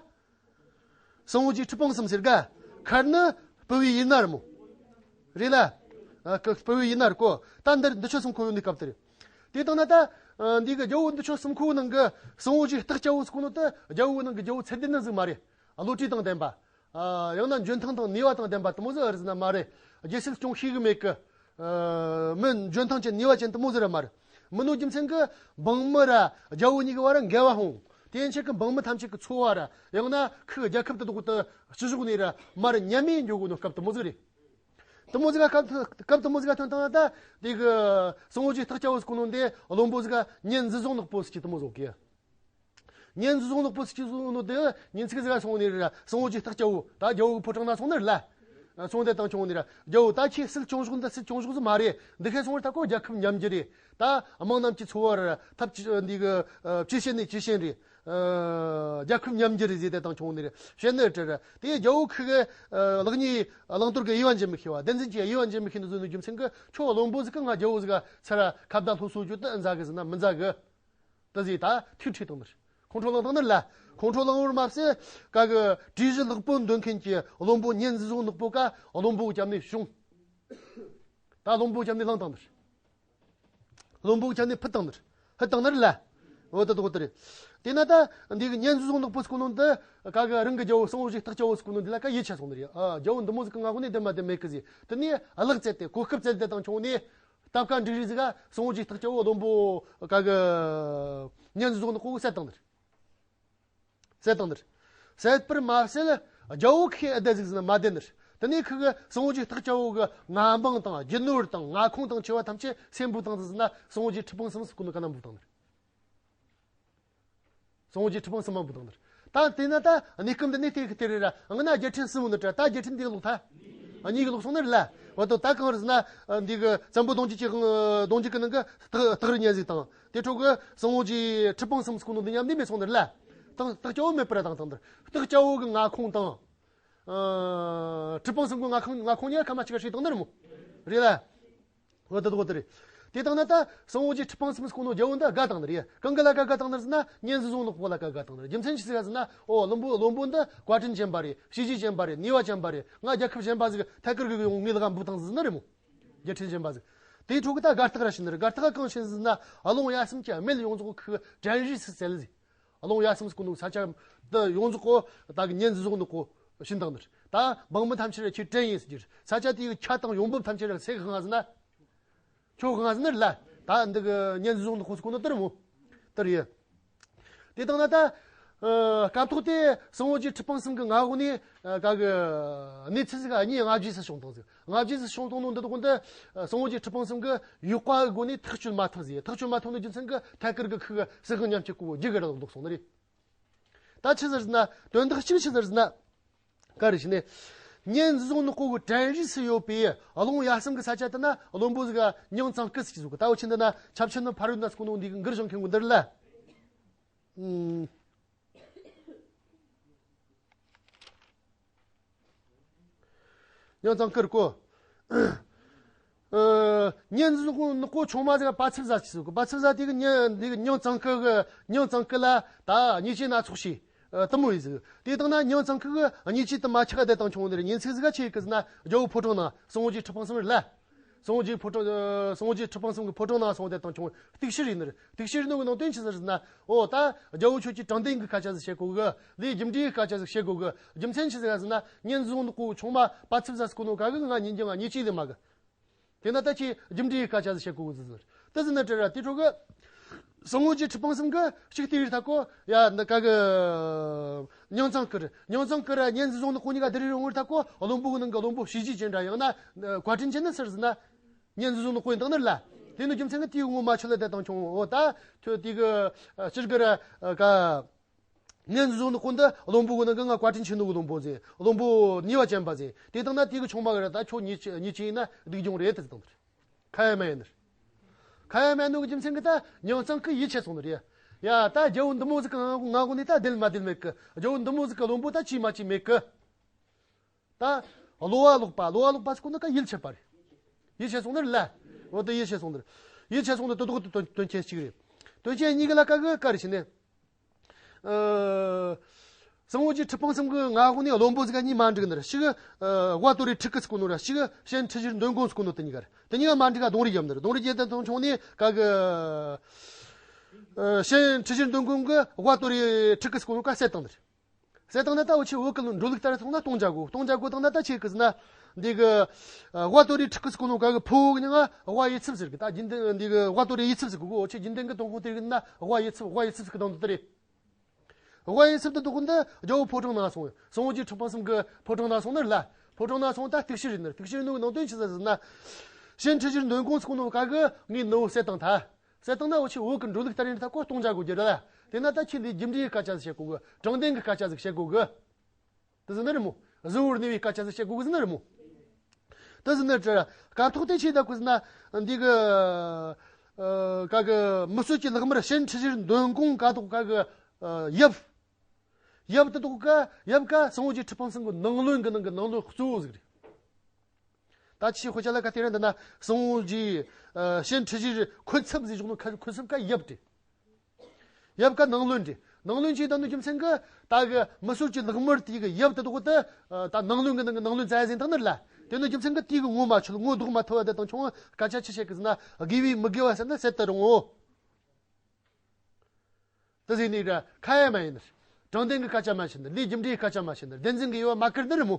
སྲིན་པོ་ཆེ་ཁྲི་སྲོང་གསུམ་ཟེར་ག། ཁར་ནི་སྤུ་བའི་ཡུལ་ན་རེད་མོ། རེད་ལ། ཨ། ཀ་སྤུ་བའི་ཡུལ་ན་རེད་གོ། ད་འདིར་འདི་ཆོ་གསུམ་ཁོ་ཡོད་ནི་སྐབས་དེ་རེད། དེ་དང་ན་ད། ཨ། འདི་གི་རྒྱལ་པོ་འདི་ཆོ་གསུམ་ཁོ་ནང་གི་སྲིན་པོ་ཆེ་སྟག་སྐྱ་བོ་ཟེར་གོ་ནོ་དེ་རྒྱལ་པོ་ནང་གི་རྒྱལ་པོ་ཚད་ལྡན་ནི་ཟིག་མ་རེད། ཨ། བློ་གྲོས་དང་ལྡན་པ། ཨ། ཡང་ན་འཇོན་ཐང་དང་ནུས་པ་དང་ལྡན་པ་དེ་མོ་ཟིག་རེད་ཟེར་ན་མ་རེད། རྒྱལ་སྲིད་སྐྱོང་ཤེས་གི་མེད་གི། ཨ། མི་འཇོན་ཐང་ཅན་ནུས་པ་ཅན་དེ་མོ་ཟིག་ར་མ་རེད། མིན་ནོ་རྒྱུ་མཚན་གི་འབངས་མི་ར་རྒྱལ་པོ་གཉིས་ཀྱི་བར་འགལ་བ་ཧོང་། དེ་ཡན་ཆད་ཀྱི་འབངས་མི་ཐམས་ཅད་ཀྱི་འཚོ་བ་ར། ཡང་ན་ཁུ་རྒྱལ་ཁབ་དེ་དག་ཏུ་སྤྱི་ཕྱོགས་ནས་ར་མར་ཉམས་མེད་འགྱོ་གོ་ནོ་སྐབས་དེ་མོ་ཟིག་རེད། དེ་མོ་ཟིག་ག་སྐབས་སྐབས་དེ་མོ་ཟིག་ག་ཐོན་བཏང་ན་ད་དེ་གི་སྲིན་པོ་ཆེ་སྟག་སྐྱ་བོ་ཟེར་གོ་ནོ་འདི་བློན་པོ་ཟིག་ག་གཉན་འཛི་བཟུང་ནག་པོ་ཟེར་གི་དེ་མོ་ཟིག་གི། གཉན་འཛི་བཟུང་ནག་པོ་ཟེར་གི་བཟུང་ནོ་དེ་ཉིན་ཚིག་ཟིག་ག་སོང་ནི་ར། སྲིན་པོ་ཆེ་སྟག་སྐྱ་བོ་ད་རྒྱལ་པོ་གི་ཕོ་བྲང་ན་སོང་ནི་ར་ལ། སོང་དེ་དང་ཆུང་ནི་ར། རྒྱལ་པོ་ད་ཁྱེད་སྲིད་སྐྱོང་ཕྱོགས་འདི་སྲིད་སྐྱོང་ཕྱོགས་ཟིག་མ་རེད། འདི་ཁའི་སོང་ར་ད་ཁོ་རྒྱལ་ཁབ་ཉམས་རྒྱུ་རེད། ད་དམངས་རྣམས་ཀྱི་འཚོ་བ་ར་ཐབས་ཅི་འདི་གི་ཅི་བྱེད་ནི་ཅི་བྱེད་རེད། ཨ། རྒྱལ་ཁབ་ཉམས་རྒྱུ་རེད་ཟེར་དེ་དང་ཆུང་ནི་རེད། བཤད་ནི་རེད་དྲ་ར། དེ་རྒྱལ་པོ་ཁི་གི་ལེགས་ཉེས་བླང་དོར་གི་དབྱེ་བ་འབྱེད་མི་ཤེས་པ། བདེན་རྫུན་གྱི་དབྱེ་བ་འབྱེད་མི་ཤེས་ནི་བཟོ་ནི་རྒྱུ་མཚན་གི་ཁྱོད་བློན་པོ་ཟིག་གི་ང་རྒྱལ་པོ་ཟིག་ག་ཚུར་ར་ཁ་བརྡ་སློབ་གསོ་རྒྱུ་དེ་མཛད་གི་ཟེར་ན་མི་མཛད་གི། དེ་ཟིག་ད་ཐུགས་ཁྲོས་བཏང་ནི་རེད། ཁོང་ཁྲོ་ལངས་བཏང་ནི་རེད་ལ། ཁོང་ཁྲོ་ལངས་པར་མ་ཟད་ག་གི་གྲོས་གཞི་ལེགས་པོ་འདོན་མཁན་གྱི་བློན་པོ་གཉན་འཛི་བཟུང་ནག་པོ་ག་བློན་པོ་གི་རྒྱབ་ནས་བྱུང་། ད་བློན་པོ་གི་རྒྱབ་ནས་བླངས་བཏང་ནི་རེད། བློན་པོ་གི་རྒྱབ་ནས་ཕུད་བཏང་ནི་རེད། ཕུད་བཏང་ནི་རེད་ལ། འོ་ད་དོ་དེ་རེད། དེ་ན་ད་འདི་གི་གཉན་འཛི་བཟུང་ནག་པོ་ཟེར་གོ་ནོ་འདི་ག་གི་རང་གི་རྒྱལ་པོ་སྲིན་པོ་ཆེ་སྟག་སྐྱ་བོ་ཟེར་གོ་ནོ་འདི་ལ་ག་ཡིད་ཆེས་སོང་ནི་རེད། ཨ། རྒྱལ་པོ་འདི་མོ་ཟིག་གི་ང་གོ་ནས་བདེན་པ་བདེན་མེད་གི་ཟེར། དེ་ནས་གླགས་བཙལ་ཏེ་གོ་སྐབས་བཙལ་ཏེ་དང་ཆུང་ནས། སྟབས་ཀ་འགྲིག་རིགས་ཟིག་ག་སྲིན་པོ་ཆེ་སྟག་སྐྱ་བོ་བློན་པོ་ག་གི་གཉན་འཛི་བཟུང་ནག་པོ་བསད་བཏང་ནི་རེད། བསད་བཏང་ནི་རེད། བསད་པར་མ་ཟད་རྒྱལ་པོ་ཁི་ཨ་བདེ་ཟིག་ཟིན་ན་མ་བདེ་ནི་རེད། དེ་ནས་ཁི་གི་སྲིན་པོ་ཆེ་སྟག་སྐྱ་བོ་གི་མངའ་འབངས་དང་རྒྱུ་ནོར་དང་མངའ་ཁོངས་དང་ཆེ་བ་ཐམས་ཅད་སེམས་འབུལ་བཏང་ཟིག་ཟིན་ན་སྲིན་པོ་ཆེ་ཁྲི་པང་གསུམ་ཟེར་གོ་ནོ་ག་ན་འབུལ་བཏང་ནི་རེད། སྲིན་པོ་ཆེ་ཁྲི་པང་གསུམ་མ་འབུལ་བཏང་ནི་རེད། ད་དེ་ན་ད་གནས་སྐབས་འདི་ནས་དེ་གི་དེ་རེད་ར། ང་ན་རྒྱལ་ཕྲན་གསུམ་ནི་དྲ་ད་རྒྱལ་ཕྲན་འདི་གི་ལོག་ཐ། གཉིས་གི་ལོག་སོང་ནི་རེད་ལ། འོ་དོ་ད་གང་རེད་ཟེར་ན། འདི་གི་བཙན་པོ་གདུང་བརྒྱུད་ཀྱི་དབང་གདུང་བརྒྱུད་ཀྱི་ནང་གི་སྟག་སྟག་རི་གཉན་གཟིགས་དང་དེ་འཕྲོ་གི་སྲིན་པོ་ཆེ་ཁྲི་པང་གསུམ་ཟེར་གོ་ནོ་འདི་མཉམ་འདི་མེད་སོང་ནི་རེད་ལ། སྟག་སྟག་སྐྱ་བོ་མེད་པར་བཏང་བཏང་ནི་རེད། སྟག་སྐྱ་བོ་གི་མངའ་ཁོངས་དང་། ཨ། ཁྲི་པང་གསུམ་གི་མངའ་ཁོངས་མངའ་ཁོངས་གཉིས་ཀ་མ་གཅིག་ག་བྱས་བཏང་ནི་རེད་མོ། རེད་ལ། འོ་ད་དོ་དེ་རེད། དེ་དང་ན་ད་སྲིན་པོ་ཆེ་ཁྲི་པང་གསུམ་ཟེར་གོ་ནོ་རྒྱལ་པོ་འདི་དགའ་བཏང་ནི་རེད། གང་གི་ལ་དགའ་དགའ་བཏང་ནི་རེད་ཟེར་ན་གཉན་འཛི་བཟུང་ནག་པོ་ལ་དགའ་དགའ་བཏང་ནི་རེད། རྒྱུ་མཚན་ཅི་ཟིག་ཟེར་ན། འོ་བློན་པོ་བློན་པོ་འདི་བཀའ་དྲིན་ཅན་པ་རེད། བྱས་རྗེས་ཅན་པ་རེད། ནུས་པ་ཅན་པ་རེད། ང་རྒྱལ་ཁབ་གཞན་པ་ཟིག་ཐད་ཀར་གི་ཡོང་ངེས་ལ་འབུལ་བཏང་ཟིག་ཟེར་ནི་རེད་མོ། རྒྱལ་ཕྲན་གཞན་པ་ཟིག་དེའི་འཕྲོ་གི་ད་དགའ་རྟགས་ར་བྱིན་ནི་རེད། དགའ་རྟགས་གང་བྱིན་ཟིག་ཟེར་ན་རླུང་གཡའ་སེམས་ཀྱི་སྨད་ཡོངས་རྫོགས་ཁུ་གྲལ་རིས་སུ་བཙལ་ཟིག་རླུང་གཡའ་སེམས་ཟེར་གོ་ནོ་ས་ཆ་འདི་ཡོངས་རྫོགས་གོ་ད་གི་གཉན་འཛི་བཟུང་ནག་པོ་བྱིན་བཏང་ནི་རེད། ད་འབངས་མི་ཐམས་ཅད་ར་ཁྱེད་བྲན་ཡིན་ཟེར་རྒྱུ་རེད། ས་ཆ་དེའི་ཁྱ་དང་ཡོང་འབབ་ཐམས་ཅད་ར་ཟས་གང་ཟེར་ན། ཁྱོད་གང་ཟེར་ནི་རེད་ལ། ད་འདི་གི་གཉན་འཛི་བཟུང་ནག་པོ་ཟེར་གོ་ནོ་དེ་རེད་མོ། དེ་རེད། དེ་དང་ན་ད། ཨ། སྐབས་ཐོག་དེ་སྲིན་པོ་ཆེ་ཁྲི་པང་གསུམ་གི་མངའ་འོག་ནས་ཨ་ག་གི་གནས་ཚུལ་ཟིག་ག་གཉིས་ལྔ་བརྒྱས་སུ་བྱུང་བཏང་ཟིག་ལྔ་བརྒྱས་སུ་བྱུང་བཏང་ནོ་འདི་དག་འདི་ཨ་སྲིན་པོ་ཆེ་ཁྲི་པང་གསུམ་གི་ཡུལ་པ་གི་སྒོ་ནས་ཐག་གཅོད་མ་ཐུབ་ཟིག་ཐག་གཅོད་མ་ཐུབ་ནོ་རྒྱུ་མཚན་གི་ཐད་ཀར་གི་ཁུ་གི་སྲིད་དབང་ཉམས་བཅད་གོ་རྒྱུ་གི་ར་ལོག་སོང་ནི་རེད། ད་ཆི་ཟེར་ཟེར་ན་དོན་དག་གཅིག་ཆི་ཟེར་ཟེར་ན། ག་རེ་བྱས་ནས། གཉན་འཛི་བཟུང་ནག་པོ་གི་གྲལ་རིས་སུ་ཡོད་པའི་རླུང་གཡའ་སེམས་ཀྱི་ས་ཆ་དེ་ན་བློན་པོ་ཟིག་ག་མྱང་ཙང་ཀི་ཟེར་གི་ཟིག་གོ་ད་འུ་ཆེན་འདི་ན་ཆབ་ཆེན་ནི་ཕ་རོལ་ན་ཟེར་གོ་ནོ་འདི་གི་འགུར་བཞེངས་མཁན་གོ་འདི་རེད་ལ། ཨུམ། མྱང་ཙང་ཀི་རེད་གོ། ཨ། གཉན་འཛི་བཟུང་ནག་པོ་ཆུང་མ་ཟིག་ག་པ་ཚབ་བཟའ་ཟེར་གོ་པ་ཚབ་བཟའ་དེ་གི་མྱང་འདི་གི་མྱང་ཙང་ཀི་གི་མྱང་ཙང་ཀི་ལ་ད་ཉེས་ཆད་སྣ་ཚོགས་བྱས། ཨ། དེ་མོ་ཡིན་ཟིག་དེ་དང་ན་མྱང་ཙང་ཀི་གི་ཉེས་ཆད་དེ་མ་ཆག་བསྡད་དང་ཆུང་ནི་རེད། ཉིན་ཚིག་ཟིག་ག་ཆི་ཡེ་གི་ཟེར་ན་རྒྱལ་པོ་ཕོ་བྲང་ནང་སྲིན་པོ་ཆེ་ཁྲི་པང་གསུམ་རེད་ལ། སྲིན་པོ་ཆེ་ཕོ་བྲང་། ཨ། སྲིན་པོ་ཆེ་ཁྲི་པང་གསུམ་གི་ཕོ་བྲང་ནང་སོང་བསྡད་དང་ཆུང་གཏུག་བཤེར་ཡིན་ནི་རེད། གཏུག་བཤེར་ནོ་གི་ནང་དོན་ཆི་ཟིག་ཟེར་ན། འོ་ད་རྒྱལ་པོ་ཁྱོད་ཀྱིས་དྲང་བདེན་གི་སྐད་ཆ་ཟིག་བཤད་དགོ་གི་ལས་རྒྱུ་འབྲས་གི་སྐད་ཆ་ཟིག་བཤད་དགོ་གི་རྒྱུ་མཚན་ཆི་ཟིག་ཟེར་ན་གཉན་འཛི་བཟུང་ནག་པོ་ཆུང་མ་པ་ཚབ་བཟའ་ཟེར་གོ་ནོ་ག་གི་ང་ཉིན་རྒྱང་ང་ཉེས་ཆད་ལེན་མ་གི་དེ་ན་ད་ཁྱེད་རྒྱུ་འབྲས་ཀྱི་སྐད་ཆ་ཟིག་བཤད་དགོས་ཟེར། དེ་ཟེར་ན་དྲི་ར་དེ་འཕྲོ་གི། སྲིན་པོ་ཆེ་ཁྲི་པང་གསུམ་གི་ཞིག་དེ་ཡིར་ཐ་གོ་ཡ་འདི་ག་གི། མྱང་ཙང་ཀི་རེད། མྱང་ཙང་ཀི་ར་གཉན་འཛི་བཟུང་ནག་པོ་གཉིས་ཀ་དེ་རིང་ཡོང་ངེར་ཐ་གོ་བློན་པོ་གི་ནང་གི་བློན་པོ་བྱས་རྗེས་ཅན་འདྲ་ཡང་ན། བཀའ་དྲིན་ཅན་ནི་སུ་རེད་ཟེར་ན། གཉན་འཛི་བཟུང་ནག་པོ་ཡིན་དང་ནི་ལ། དེ་ནི་རྒྱུ་མཚན་གི་དེའི་ངོ་མ་ཆུ་ལ་བསྡད་དང་ཆུང་འོ་ད། ཐོ་དེ་གི། སྤྱིར་གི་ར། ག། གཉན་འཛི་བཟུང་ནག་པོ་འདི་བློན་པོ་གི་ནང་གི་ང་བཀའ་དྲིན་ཆེ་ནོ་གི་བློན་པོ་ཟེར། བློན་པོ་ནུས་པ་ཅན་པ་ཟེར། དེ་དང་ན་དེ་གི་ཆུང་མ་གི་ར་ད་ཁྱོད་ཉེས་ཆད་ཉེས་ཆད་ཡིན་ན་སྡིག་སྦྱོང་རེད་དེ་ཟེར་དང་དེར། ཁ་ཡ་མ་ཡིན་ནར། ཁ་ཡ་མ་ཡིན་ནོ་གི་རྒྱུ་མཚན་གི་ད་མྱང་ཙང་ཀི་ཡིད་ཆེས་སོང་ནི་རེད། ཡ་ད་རྒྱལ་པོ་འདི་མོ་ཟིག་གི་ང་ང་གོ་ནས་ད་བདེན་མ་བདེན་མེད་གི། རྒྱལ་པོ་འདི་མོ་ཟིག་གི་བློན་པོ་ད་ཅིས་མ་ཅིས་མེད་གི། ད་གློ་བ་ལོག་པ། གློ་བ་ལོག་པ་ཟེར་གོ་ནོ་ཀ་ཡིད་ཆད་པ་རེད། ཡིད་ཆད་སོང་ནི་རེད་ལ། འོ་དེ་ཡིད་ཆད་སོང་ནི་རེད། ཡིད་ཆད་སོང་ནི་དེ་དོག་དེ་དོན་དོན་རྐྱེན་གཅིག་རེད། དོན་རྐྱེན་གཉིས་ཀ་ལ་ཀ་གི་ཀ་རེ་བྱས་ནས། ཨ། སྲིན་པོ་རྗེ་ཁྲི་སྲོང་ལྡེ་བཙན་གི་ང་གོ་ནས་བློན་པོ་ཟིག་ག་གཉིས་མ་འགྲིག་ནི་རེད། ཞིག་ཨ། དབའ་རྟུལ་རི་ཁྲི་སྐུ་ཟེར་གོ་ནོ་ར། ཞིག་ཤན་ཁྲི་བཞིར་འདོན་དགོངས་ཟེར་གོ་ནོ་དེ་གཉིས་ཀ་རེད། དེ་གཉིས་ཀ་མ་འགྲིག་ག་རྡུང་རེས་བརྒྱབ་ནི་རེད། རྡུང་རེས་བརྒྱབ་དེ་དང་ཆུང་ནས་ཀ་གི། ཨ། ཤན་ཁྲི་བཞིར་འདོན་དགོངས་གི་དབའ་རྟུལ་རི་ཁྲི་སྐུ་ཟེར་གོ་ནོ་ཀ་བསད་བཏང་ནི་རེད། བསད་བཏང་ན་ད་འུ་ཆོས་བོད་གི་འགྲོ་ལུགས་ལྟར་སོང་ན་སྟོང་རྒྱ་དགོས། སྟོང་རྒྱ་དགོས་བཏང་ན་ད་ཆི་ཟིག་ཟེར་ན། འདི་གི། ཨ། དབའ་རྟུལ་རི་ཁྲི་སྐུ་ཟེར་གོ་ནོ་ཀ་གི་ཕུ་བོ་གི་མྱིང་ང་དབའ་ཡིད་ཚིམ་ཟེར་གི། ད་རྒྱུན་ལྡན་འདི་གི་དབའ་རྟུལ་རི་ཡིད་ཚིམ་ཟེར་གི་གོ། འུ་ཆོས་རྒྱུན་ལྡན་གི་ཐོན་ཁུངས་དེ་རིགས་ན་དབའ་ཡིད་ཚིམ། དབའ་ཡིད་ཚིམ་ཟེར་གི་དང་དེ་རེད། དབའ་ཡིད་ཚིམ་དེ་དོག་འདི་རྒྱལ་པོ་ཕོ་བྲང་ནང་སོང་། སྲིན་པོ་རྗེ་ཁྲི་སྲོང་ལྡེ་བཙན་གི་ཕོ་བྲང་ནང་སོང་ནི་རེད་ལ། ཕོ་བྲང་ནང་སོང་ད་གཏུག་བཤེར་ཡིན་ནི་རེད། གཏུག་བཤེར་ཡིན་ནོ་གི་ནང་དོན་ཆི་ཟིག་ཟེར་ན། ཤན་ཁྲི་བཞིར་འདོན་དགོངས་ཟེར་གོ་ནོ་ཀ་གི་ངའི་ནུ་བོ་བསད་བཏང་ཐལ། བསད་བཏང་ན་འུ་ཆོས་བོད་གི་འགྲོ་ལུགས་ལྟར་ཡིན་ད་ཁོ་སྟོང་རྒྱ་དགོས་རྒྱུ་རེད་ལ། དེ་ན་ད་ཁྱེད་འདི་རྒྱུ་འབྲས་སྐད་ཆ་ཟིག་བཤད་དགོས་གི། དྲང་བདེན་གི་སྐད་ཆ་ཟིག་བཤད་དགོས་གི། དེ་ཟེར་ནི་རེད་མོ། གཟུ་བོར་གནས་པའི་སྐད་ཆ་ཟིག་བཤད་དགོས་གི་ཟེར་ནི་རེད་མོ། དེ་ཟེར་ནི་རེད། སྐབས་ཐོག་དེ་ཆི་ཟིག་གོ་ཟེར་ན། འདི་གི། ཨ། ཀ་གི་མི་གསོད་ཀྱི་ལྷག་མར་ཤན་ཁྲི་བཞིར་འདོན་དགོངས་ཀ་དོག་ཀ་གི། ཨ། ཡབ། ཡབ་དེ་དོག་ཀ་ཡབ་ཀ་སྲིན་པོ་རྗེ་ཁྲི་སྲོང་ལྡེ་བཙན་གི་ནང་བློན་གི་ནང་གི་ནང་བློན་གཙོ་བོ་ཟིག་རེད། ད་ཆི་དཔེ་ཆ་ལ་ཀ་དེ་རིང་འདི་ན་སྲིན་པོ་རྗེ། ཨ། ཤན་ཁྲི་བཞིར་འཁོན་འཚབ་ཟེར་བཞག་ནོ་ཀ་འཁོན་འཚབ་ཀ་ཡབ་དེ། ཡབ་ཀ་ནང་བློན་དེ། ནང་བློན་ཆེ་དང་ནི་རྒྱུ་མཚན་གི་ད་གི་མི་གསོད་ཀྱི་ལྷག་མར་དེ་གི་ཡབ་དེ་དོག་དེ། ཨ། ད་ནང་བློན་གི་ནང་གི་ནང་བློན་བཙལ་ཟིན་དང་ནི་རེད་ལ། དེ་ནི་རྒྱུ་མཚན་གི་དེ་གི་ངོ་མ་ཆོད། ངོ་ལྡོག་མ་ཐུབ་པ་དེ་དང་ཆུང་སྐད་ཆ་ཆི་བཤད་གི་ཟེར་ན། དགེ་བའི་མི་དགེ་བ་ཟེར་ན་ཟེར་ད་རུང་ངོ་། དེ་ཟིག་ནི་ར་ཁ་ཡ་མ་ཡིན་ནི། དྲང་བདེན་གི་སྐད་ཆ་མ་བཤད་ནི། ལས་རྒྱུ་འབྲས་སྐད་ཆ་མ་བཤད་ནི། བདེན་འཛིན་གི་ཡོད་པ་མ་བཀུར་ནི་རེད་མོ།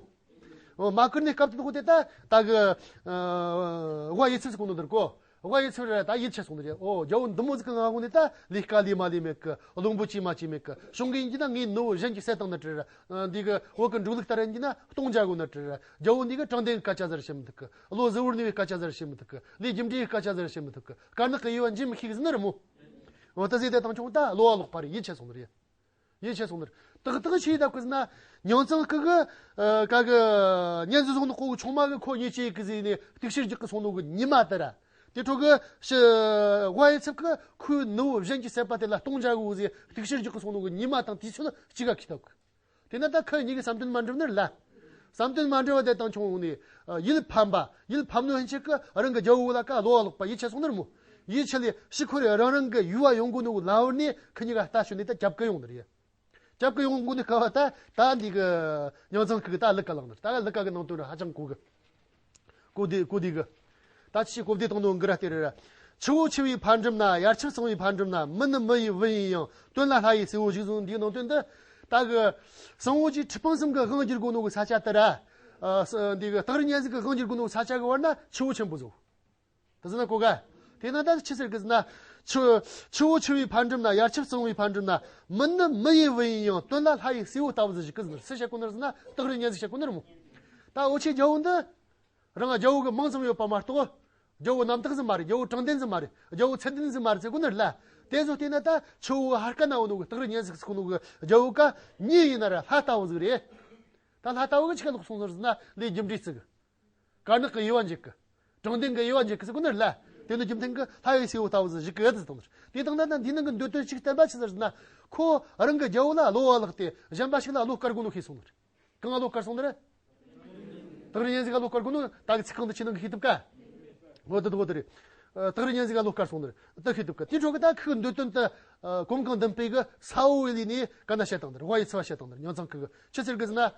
འོ་མ་བཀུར་ནི་སྐབས་དེ་དོག་དེ་ད་ད་གི། ཨ། དབའ་ཡིད་ཚིམ་ཟེར་གོ་ནོ་འདིར་གོ། དབའ་ཡིད་ཚིམ་ར་ད་ཡིད་ཆད་སོང་ནི་རེད། འོ་རྒྱལ་པོ་འདི་མོ་ཟིག་གི་ང་གོ་ནས་ད་ལས་ཀ་ལས་མ་ལས་མེད་གི། བློན་པོ་ཅིས་མ་ཅིས་མེད་གི། གཞུང་གི་ཡིན་གྱི་ན་ངའི་ནུ་བོ་གཞན་གྱིས་བསད་བཏང་ནི་དྲི་ར། འདི་གི་བོད་གི་འགྲོ་ལུགས་ལྟར་ཡིན་གྱི་ན་སྟོང་རྒྱ་དགོས་ནི་དྲི་ར། རྒྱལ་པོ་འདི་གི་དྲང་བདེན་གི་སྐད་ཆ་ཟེར་བཤད་མི་ཐུབ་གི། བློ་གཟུ་བོར་གནས་པའི་སྐད་ཆ་ཟེར་བཤད་མི་ཐུབ་གི། ལས་རྒྱུ་འབྲས་གི་སྐད་ཆ་ཟེར་བཤད་མི་ཐུབ་གི། དཀར་ནག་གི་དབྱེ་བ་འབྱེད་མི་ཤེས་གི་ཟེར་ནི་རེད་མོ། འོ་ད་ཟེར་དེ་དང་ཆུང་ད་གློ་བ་ལོག་པ་རེད། ཡིད་ཆད་སོང་ནི་རེད། ཡིད་ཆད་སོང་ནི་རེད། ཏག་ཏག་ཆི་ཡིན་ད་གོ་ཟེར་ན། མྱང་ཚང་ཁུལ་གི། ཨ། ཀ་གི་གཉན་གཟིགས་ཟོག་ནི་ཁོ་གི་ཆུང་མ་གི་ཁོ་ཉེས་ཆད་གི་ཟེར་ནས་གཏུག་བཤེར་རྒྱག་གི་སོང་ནོ་གི་ཉི་མ་དེ་ར། དེ་འཕྲོ་གི་ཤི། དབའ་ཡིད་ཚིམ་གི་ཁོའི་ནུ་བོ་གཞན་གྱིས་བསད་པ་དེ་ལ་སྟོང་རྒྱ་དགོས་ཟེར་གཏུག་བཤེར་རྒྱག་གི་སོང་ནོ་གི་ཉི་མ་དང་དུས་ཚོད་གཅིག་ག་འཁེལ་ཐུབ་གི། དེ་ན་ད་ཁོ་གཉིས་ཀྱི་བསམ་དོན་མ་འགྲུབ་ནི་རེད་ལ། བསམ་དོན་མ་འགྲུབ་པ་དེ་དང་ཆུང་ནས། ཡིད་ཕམ་པ། ཡིད་ཕམ་ནོ་ཧན་ཆད་གི་རང་གི་རྒྱལ་པོ་ལ་ཀ་གློ་བ་ལོག་པ་ཡིད་ཆད་སོང་ནི་རེད་མོ། ཡིད་ཆད་ལས་ཕྱི་ཁོ་རེ་རང་རང་གི་ཡུལ་བ་ཡོང་གོ་ནོ་གི་ལ་བར་ནས་ཁོ་གཉིས་ཀ་ལྟ་ཞོན་ནས་ད་རྒྱབ་ཀི་ཡོང་ནི་རེད། རྒྱབ་ཀི་ཡོང་གོ་ནི་སྐབས་ད་ད་འདི་གི་མྱང་ཚང་ཁུལ་གི་ད་ལི་ཀ་ལངས་ནི། ད་ལི་ཀ་གི་ནང་དོན་ར་ཧ་ཅང་གོ་གི། གོ་བདེ་གོ་བདེ་གི། ད་ཅི་གོ་བདེ་བཏང་ནོ་འགི་ར་སྟེ་རེད་ར། ཆུ་བོ་ཆེ་བའི་ཕར་འགྲིམ་ན། ཡར་ཆབ་གཙང་བའི་ཕར་འགྲིམ་ན། མི་ནི་མི་ཡི་བུ་ཡིན་ཡང་། དོན་ལ་ལྷ་ཡི་སྲས་པོ་ཞིག་བཟུང་། འདིའི་ནང་དོན་འདི། ད་གི་སྲིན་པོ་རྗེ་ཁྲི་སྲོང་ལྡེ་བཙན་གི་དབང་བསྒྱུར་གོ་ནོ་གི་ས་ཆ་དེ་ར། ཨ། ས་འདི་གི་སྟག་རི་གཉན་གཟིགས་གི་དབང་བསྒྱུར་གོ་ནོ་གི་ས་ཆ་གི་བར་ན་ཆུ་བོ་ཆེན་པོ་བཟོ། དེ་ཟེར་ན་གོ་ག། དེ་ན་ད་ཆི་ཟེར་གི་ཟེར་ན། ཆུ་ཆུ་བོ་ཆེ་བའི་ཕར་འགྲིམ་ན། ཡར་ཆབ་གཙང་བའི་ཕར་འགྲིམ་ན། མི་ནི་མི་ཡི་བུ་ཡིན་ཡང་། དོན་ལ་ལྷ་ཡི་སྲས་པོ་ལྟ་བུ་ཟིག་བཞུགས་གི་ཟེར། སུ་བཤད་གོ་ནི་ཟེར་ན་སྟག་རི་གཉན་གཟིགས་བཤད་གོ་ནི་རེད་མོ། ད་འུ་ཆོའི་རྒྱལ་པོ་འདི། རང་རྒྱལ་པོ་གི་མིང་ཙམ་ཡོད་པ་མ་གཏོགས། རྒྱལ་པོ་རྣམ་དག་ཟིག་མ་རེད། རྒྱལ་པོ་དྲང་བདེན་ཟིག་མ་རེད། རྒྱལ་པོ་ཚད་ལྡན་ཟིག་མ་རེད་ཟེར་གོ་ནི་རེད་ལ། དེ་ཚོ་བལྟས་ན་ད་ཆུ་བོ་ཧར་ཀ་ན་ཡོད་ནོ་གི་སྟག་རི་གཉན་གཟིགས་ཟེར་གོ་ནོ་གི་རྒྱལ་པོ་ཀ་མྱི་ཡིན་ན་ར་ལྷ་ལྟ་བུ་ཟིག་རེད། ད་ལྷ་ལྟ་བུ་གི་ཆི་ག་ལོག་སོང་ཟེར་ན་ལས་རྒྱུ་འབྲས་བརྩི་གི། དཀར་ནག་གི་དབྱེ་བ་འབྱེད་གི། དྲང་བདེན་གི་དབྱེ་བ་འབྱེད་གི་ཟེར་གོ་ནི་རེད་ལ། དེ་ནི་རྒྱུ་མཚན་གི་ལྷ་ཡི་སྲས་པོ་ལྟ་བུ་ཟིག་བཞུགས་གི་ཟེར་དང་། དེ་དང་ད་ན་འདི་ནང་གི་འདོད་དོན་གཅིག་བསྟན་པ་ཆི་ཟེར་ན། ཁོ་རང་གི་རྒྱལ་པོ་ལ་གློ་བ་ལོག་སྟེ་གཞན་པ་ཞིག་ལ་བློ་དཀར་གོ་ནོ་ཤེས་སོང་ནི་རེད། གང་ལ་བློ་དཀར་སོང་ནི་རེད། སྟག་རི་གཉན་གཟིགས་ག་བློ་དཀར་གོ་ནོ་ད་གི་ཚིག་རྐང་དུ་ཆི་ནང་གི་ཤེས་ཐུབ་ག། འོ་དེ་དེ་དེ་རེད། སྟག་རི་གཉན་གཟིགས་ག་བློ་དཀར་སོང་ནི་རེད། དེ་ཤེས་ཐུབ་ག། དེ་འཕྲོ་གི་ད་ཁོའི་འདོད་དོན་དེ་གོམ་གང་མདུན་སྤོས་གི་ས་འོག་ལས་ནས་ག་ན་བཤད་བཏང་ནི་རེད། དབའ་ཡི་ཚུལ་བ་བཤད་བཏང་ནི་རེད། མྱང་ཚང་ཁུལ་གི་ཆི་ཟེར་གི་ཟེར་ན།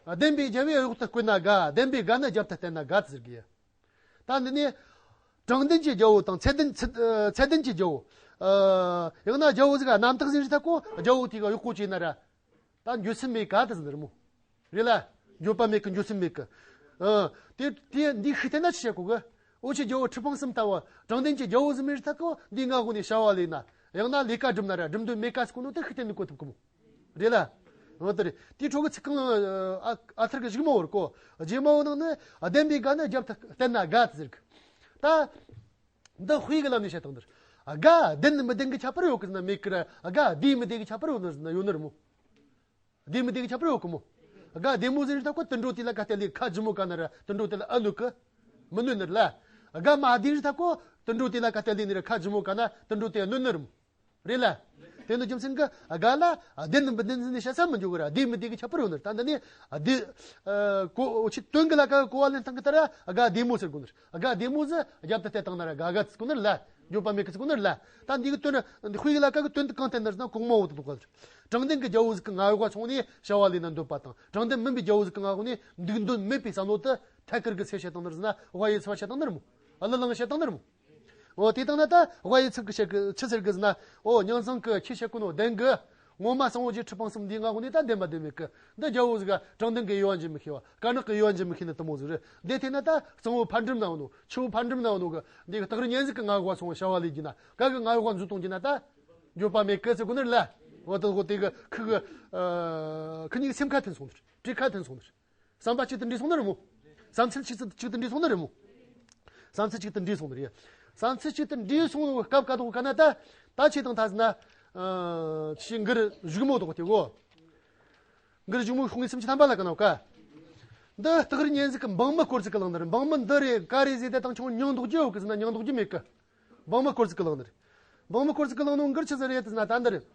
བདེན་པའི་རྒྱལ་པོས་གཡོག་ཏུ་བསྐོས་ན་དགའ། བདེན་པའི་དགའ་ནི་རྒྱབ་ཏུ་བསྟན་ན་དགའ་ཟེར་གི། ད་འདི་ནི་དྲང་བདེན་གྱི་རྒྱལ་པོ་དང་ཚད་ལྡན་ཚད་ཚད་ལྡན་གྱི་རྒྱལ་པོ། ཨ། ཡང་ན་རྒྱལ་པོ་ཟིག་ག་རྣམ་དག་ཟིག་རེད་ད་གོ། རྒྱལ་པོ་དེ་ག་གཡོག་པོ་བྱས་ན་ར། ད་འགྱོད་སེམས་མེད་ག་དེ་ཟེར་ནི་རེད་མོ། རེད་ལ། འགྱོད་པ་མེད་གི། འགྱོད་སེམས་མེད་གི། ཨ། དེ་དེ་འདི་ཤི་བལྟས་ན་ཆི་བྱེད་གོ་གི། འུ་ཆོའི་རྒྱལ་པོ་ཁྲི་སྲོང་ལྡེ་བཙན་ལྟ་བུ་དྲང་བདེན་གྱི་རྒྱལ་པོ་ཟིག་མེད་རེད་ད་གོ། འདི་ང་གོ་ནས་བྱ་བ་ལས་ན། ཡང་ན་ལས་ཀ་སྒྲུབ་ན་ར་སྒྲུབ་འདོད་མེད་ག་ཟེར་གོ་ནོ་དེ་ཤི་བལྟས་ནས་གོ་ཐུབ་གི་མོ། རེད་ལ། འོ་དེ་རེད། དེའི་འཕྲོ་གི་ཚིག་རྐང་ཨ་ཨ་ཐར་གི་གཞུག་མ་བོར་གོ། རྗེས་མ་བོ་ནང་ནས་བདེན་པའི་དགའ་ནི་རྒྱབ་ཏུ་བསྟན་ན་དགའ་ཟེར་གི། ད། འདི་དཔེ་གི་ལམ་ནས་བཤད་སྟངས་འདིར། དགའ་བདེན་མི་བདེན་གི་ཁྱད་པར་ཡོད་གི་ཟེར་ན་མེད་གི་ར། དགའ་བདེ་མི་བདེ་གི་ཁྱད་པར་ཡོད་ནི་ཟེར་ན་ཡོད་ནི་རེད་མོ། བདེ་མི་བདེ་གི་ཁྱད་པར་ཡོད་གི་མོ། དགའ་བདེ་མོ་ཟེར་རེད་ད་གོ། དུད་འགྲོ་དེ་ལ་ག་བལྟས་ལས་ཁ་ལྗིད་མོ་ག་ན་ར་དུད་འགྲོ་དེ་ལ་ཨ་གནོད་གི། མི་གནོད་ནི་རེད་ལ། དགའ་མ་བདེ་རེད་ད་གོ། དུད་འགྲོ་དེ་ལ་ག་བལྟས་ལས་ནི་ར་ཁ་ལྗིད་མོ་ག་ན་དུད་འགྲོ་དེ་གནོད་ནི་རེད་མོ། རེད་ལ། དེ་ནི་རྒྱུ་མཚན་གྱིས་སྒ་ལ་བདེན་མི་བདེན་ཟེར་ནས་བཤད་ས་མི་འཇོག་གི་ར། བདེ་མི་བདེ་གི་ཁྱད་པར་ཡོད་ནི་རེད། ད་འདི་ནི་བདེ་ཨ་གོ་ཆི་དོན་གྱི་ལ་ཀ་གི་གོ་བ་ལེན་སྟངས་གི་ལྟར་སྒ་བདེ་མོ་ཟེར་དགོས་ནི་རེད། སྒ་བདེ་མོ་ཟེར་རྒྱབ་ཏུ་གཏད་བཏང་ན་ར་སྒ་སྒ་ཟེར་དགོས་ནི་རེད་ལ། འགྱོད་པ་མེད་གི་ཟེར་དགོས་ནི་རེད་ལ། ད་འདི་གི་དོན་དཔེ་གི་ལ་ཀ་གི་དོན་དེ་གང་བསྟན་ནི་རེད་ཟེར་ན་གོང་མ་འོག་ཏུ་འདུག་ག་ལ། དྲང་བདེན་གྱི་རྒྱལ་པོ་ཟིག་གིས་ང་རྒྱལ་བ་ཚོང་ནས་བྱ་བ་ལས་ན་འདོད་པ་དང་། དྲང་བདེན་མིན་པའི་རྒྱལ་པོ་ཟིག་གིས་ང་རྒྱལ་བ་ནས་འདུག་འདོད་མེད་པའི་བསམ་བློ་དེ་ཐད་ཀར་གྱི་ཚེ་བཤད་བཏང་ནི་རེད་ཟེར་ན། དབའ་ཡི་ཚབ་བ་བཤད་བཏང་ནི་རེད་མོ། ཨ་ལ་ལང་བཤད་བཏང་ནི་རེད་མོ། འོ་དེ་ལྟ་ན་ད་དབའ་ཡི་ཚབ་ཀྱིས་བཤད་གི་ཆི་ཟེར་གི་ཟེར་ན། འོ་མྱང་བཟང་གིས་ཁྱེད་བཤད་གོ་ནོ་བདེན་གི། ངོ་མ་གཙང་བོ་རྗེ་ཁྲི་སྤང་གསུམ་འདིའི་ང་རྒྱལ་བ་ནས་ད་བདེན་པ་བདེན་མེད་གི། འདི་རྒྱལ་པོ་ཟིག་ག་དྲང་བདེན་གྱི་དབྱེ་བ་འབྱེད་མི་ཤེས་པ། དཀར་ནག་གི་དབྱེ་བ་འབྱེད་མི་ཤེས་ནི་དེ་མོ་ཟིག་རེད། འདི་དེ་ན་ད་གཙང་བོ་ཕར་འགྲིམ་ན་ཡོང་ནོ། ཆུ་བོ་ཕར་འགྲིམ་ན་ཡོང་ནོ་གི། འདི་གི་སྟག་རི་གཉན་གཟིགས་གིས་ང་རྒྱལ་བ་ཚོང་བྱ་བ་ལས་རྒྱུ་ན། ག་གི་ང་རྒྱལ་བ་འཛུལ་གཏོང་རྒྱུ་ན་ད་འགྱོད་པ་མེད་གི་ཟེར་གོ་ནི་རེད་ལ། འོ་ད་འོ་དེ་གི་ཁུ་གི་ཨ་ཁུ་གཉིས་སེམས་ཁ་མཐུན་སོང་ནི་རེད། གྲོས་ཁ་མཐུན་སོང་ནི་རེད། བསམ་པ་གཅིག་ཏུ་འདྲེས་སོང་ནི་རེད་མོ། བསམ་ཚུལ་གཅིག་ཏུ་གཅིག་ཏུ་འདྲེས་སོང་ནི་རེད་མོ། བསམ་ཚུལ་གཅིག་ཏུ་འདྲེས་སོང་ནི་རེད། བསམ་ཚུལ་གཅིག་ཏུ་འདྲེས་སོང་ནི་སྐབས་ག་དོག་ག་ན་ད། ད་ཆེ་དང་ཐ་ཟིན་ན། ཨ་ཆེ་འགར་བཞུགས་མོ་དོག་དེ་གོ། འགར་བཞུགས་མོ་ཤོག་ངེས་སུམ་ཅུ་ཐམ་པ་ལ་ག་ན་ག་འདི་སྟག་རི་གཉན་གཟིགས་ཀྱིས་འབངས་མི་སྐོར་ཟིག་གི་ལངས་ནི་རེད། འབངས་མི་འདི་རེད། ག་རེ་ཟེར་དེ་དང་ཆུང་མྱིང་འདོགས་རྒྱུ་ཡོད་གི་ཟེར་ན་མྱིང་འདོགས་རྒྱུ་མེད་གི། འབངས་མི་སྐོར་ཟིག་གི་ལངས་ནི་རེད། འབངས་མི་སྐོར་ཟིག་གི་ལངས་ནོ་འགར་ཆི་ཟིག་རེད་དེ་ཟེར་ན་ད་འདི་རེད།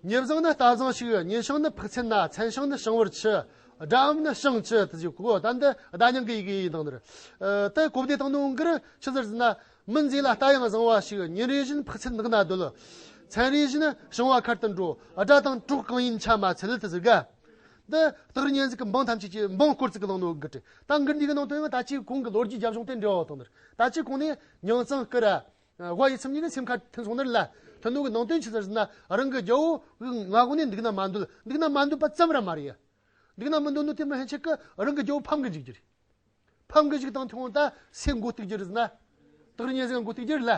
ཉེ་བཟང་ནི་རྟ་བཟང་ཞིག། ཉེ་ཤིང་ནི་ཕག་ཚན་ན། མཚན་ཤིང་ནི་ཤིང་བར་ཆུ། སྒྲའམ་ནི་ཤིང་བཅུ་དེ་ཟིག་གོ། ད་འདི་བརྡ་རྙིང་གི་ཡི་གེ་ཡིན་དང་འདིར། ཨ་དེ་གོ་བདེ་དང་ནོ་འགར་ཆི་ཟིག་ཟེར་ན། མི་མཛེས་ལ་རྟ་ཡང་བཟང་བ་ཞིག། ཉིན་རེ་བཞིན་ཕག་ཚན་ནགས་ན་སྡོད། མཚན་རེ་བཞིན་ཤིང་བ་ཁར་དུ་འགྲོ། སྒྲ་དང་གྲོགས་གང་ཡིན་ཆ་མ་འཚལ་དེ་ཟིག་ག་འདི་སྟག་རི་གཉན་གཟིགས་ཀྱིས་འབངས་ཐམས་ཅད་ཀྱི་འབངས་སྐོར་ཟིག་གི་ལངས་ནོ་འགར་རེད། ད་འགར་འདི་གི་ནང་དོན་ཡང་ད་ཅིག་གོང་གི་ལོ་རྒྱུས་རྒྱབ་ལྗོངས་དེ་འབྲེལ་བ་དང་འདིར། ད་ཅིག་གོང་ནས་མྱང་བཟང་སྐུ་ར། དབའ་ཡི་ཚབ་གཉིས་ནི་སེམས་ཁ་མཐུན་སོང་ནི་རེད་ལ། མཐུན་ནོ་གི་ནང་དོན་ཆི་ཟིག་ཟེར་ན། རང་གི་རྒྱལ་པོ་ང་རྒྱལ་བ་ནས་འདུག་ན་མ་འདོད། འདུག་ན་མ་འདོད་པ་ཙམ་ར་མ་རེད་ཡ། འདུག་ན་མི་འདོད་ནོ་དེ་མི་ཧན་ཆེ་གི་རང་གི་རྒྱལ་པོ་ཕམ་གི་འཇུག་རྒྱུ་རེད། ཕམ་གི་འཇུག་དང་ཐོང་ད་སེམས་མགོ་གཏུག་རྒྱུ་རེད་ཟེར་ན། སྟག་རི་གཉན་གཟིགས་མགོ་གཏུག་རྒྱུ་རེད་ལ།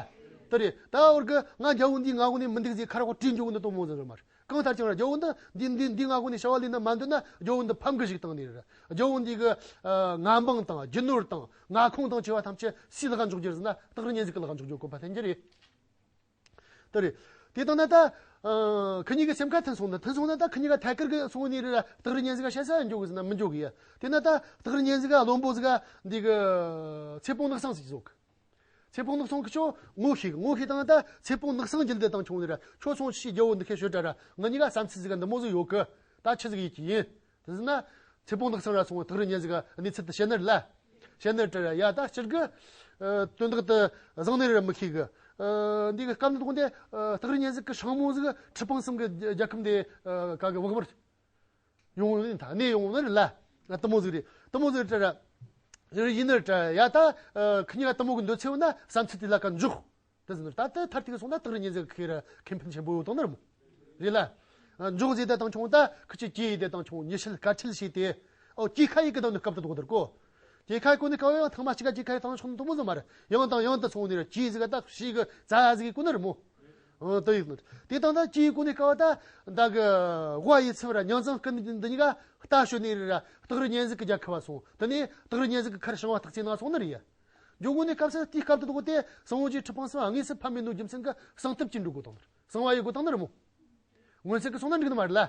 དེ་རེད། ད་འོར་གི་ང་རྒྱལ་པོ་འདིས་ང་རྒྱལ་བ་ནས་མི་འདུག་ཟེར་ཁ་རོག་དྲིས་འཇོག་གི་འདུག་དོ་མོ་ཟེར་ར་མ་རེད། གང་ལྟར་ཀྱང་ར་རྒྱལ་པོ་འདི་འདི་འདི་འདི་ང་རྒྱལ་བ་ནས་བྱ་བ་ལས་ན་མ་འདོད་ན། རྒྱལ་པོ་འདི་ཕམ་གི་འཇུག་བཏང་ནི་རེད། རྒྱལ་པོ་འདི་གི་ཨ་མངའ་འབངས་དང་རྒྱུ་ནོར་དང་མངའ་ཁོངས་དང་བཅས་པ་ཐམས་ཅད་སུའི་ལག་ག་འཇོག་རྒྱུ་རེད་ཟེར་ན། སྟག་རི་གཉན་གཟིགས་ཀྱི་ལག་ག་འཇོག་རྒྱུ་དགོས་པ་ཐོན་རྒྱུ་རེད། དེ་རེད། དེ་དང་ན་ད་ཨ་ཁི་གཉིས་ཀྱི་སེམས་ཁ་མཐུན་སོང་ན། མཐུན་སོང་ན་ད་ཁི་གཉིས་ཀ་ཐད་ཀར་གི་སོང་ནི་རེད། སྟག་རི་གཉན་གཟིགས་ཀ་བཤད་ས་འཇོག་གི་ཟེར་ན་མི་འཇོག་གི་ཡ། དེ་ན་ད་སྟག་རི་གཉན་གཟིགས་ཀ་བློན་པོ་ཟིག་ག་འདི་གི་ཚེ་སྤོང་ནགས་ཚང་ཟིག་བཟོ་གི། ཚེ་སྤོང་ནགས་ཚང་གི་ཁྱོད་ངོ་ཤེས་གི། ངོ་ཤེས་དང་ད་ཚེ་སྤོང་ནགས་ཚང་རྒྱུད་སྡེ་དང་ཆུང་ནི་ར། ཁྱོད་སོང་ཤི་རྒྱལ་པོ་འདི་ཁས་ཤོད་དྲ་ར། ང་གཉིས་ཀ་བསམ་ཚུལ་ཟིག་ག་འདི་མོ་ཟིག་ཡོད་གི། ད་ཆི་ཟིག་ཡིད་ཀྱི་ཡིན། དེ་ཟེར་ན། ཚེ་སྤོང་ནགས་ཚང་ར་སོང་བ་སྟག་རི་གཉན་གཟིགས་ག་གནས་ཚུལ་དེ་བཤད་ནི་རེད་ལ། བཤད་ནི་རེད་དྲ་ར། ཡ་ད་སྤྱིར་གི་ཨ་དོན་དག་དེ་བཟང་ནི་རེད་མི་ཤེས་གི། ཨ་འདི་གི་སྐབས་འདི་དགོང་དེ་ཨ་སྟག་རི་གཉན་གཟིགས་གི་སྲིང་མོ་ཟིག་ཁྲི་སྤང་གསུམ་གི་རྒྱལ་ཁམས་དེ་ཨ་ག་གི་བག་མར་ཡོང་ནི་ད་གནས་ཡོང་ནི་རེད་ལ། ཨ་དེ་མོ་ཟིག་རེད། དེ་མོ་ཟིག་རེད་དྲ་ར། ཡིན་ནི་རེད་དྲ། ཡ་ད་ཨ་ཁི་གཉིས་ཀ་དེ་མོ་གི་འདོད་ཚེ་ཡོད་ན་བསམ་ཚུལ་དེ་ལ་ཀ་འཇོག་དེ་ཟེར་ནས་ད་ལྟ་མཐར་ཐུག་སོང་ན་སྟག་རི་གཉན་གཟིགས་ཁེ་ར་ཁེ་ཕན་ཆེན་པོ་ཡོད་དང་ནི་རེད་མོ། རེད་ལ། འཇོག་ཟེར་དེ་དང་ཆུང་ད་ཁི་ཆོས་གྱིས་དེ་དང་ཆུང་ཉི་ཤུ་ལ་བཀའ་ཁྲིད་བྱས་ཏེ། ཨོ་གྱིས་ཁ་ཡིག་གི་དང་ནི་སྐབས་དེ་དོག་དར་གོ། གྱིས་ཁ་གོ་ནི་སྐབས་ཡང་ཐང་མ་གཅིག་ག་གྱིས་ཁ་ཡིག་དང་ཆུང་དུ་མོ་ཟིག་མ་རེད། ཡང་དང་ཡང་དུ་སོང་ནི་རེད། གྱིས་ཟིག་ག་ད་ཤི་གི་རྩ་ཟིག་གི་གོ་ནི་རེད་མོ། ཨོ་དེ་ཡིག་ནི་དེ་དང་ད་གྱིས་གོ་ནི་སྐབས་ད་ད་གི་དབའ་ཡི་ཚབ་ར་མྱང་བཟང་སྐུ་འདི་གཉིས་ཀ་རྟ་ཞོན་ནི་རེད་ར། སྟག་རི་གཉན་གཟིགས་གི་རྒྱལ་ཁབ་བ་སོང་། དེ་ནས་སྟག་རི་གཉན་གཟིགས་གི་ཁར་ཞིང་བ་སྟག་རྩེ་ནང་སོང་ནི་རེད་ཡ། འཇོག་གོ་ནི་སྐབས་སུ་དེའི་སྐབས་དེ་དོག་དེ་གཙང་བོ་རྗེ་ཁྲི་སྤང་གསུམ་དངོས་སུ་ཕམ་མེད་ནོ་རྒྱུ་མཚན་གྱི་གསང་ཐབས་ཀྱི་འགྲོ་དགོས་དང་། གསང་བ་ཡི་དགོས་དང་ནི་རེད་མོ། མངོན་གསལ་གྱི་སོང་ན་འགྲིག་ནི་མ་རེད་ལ།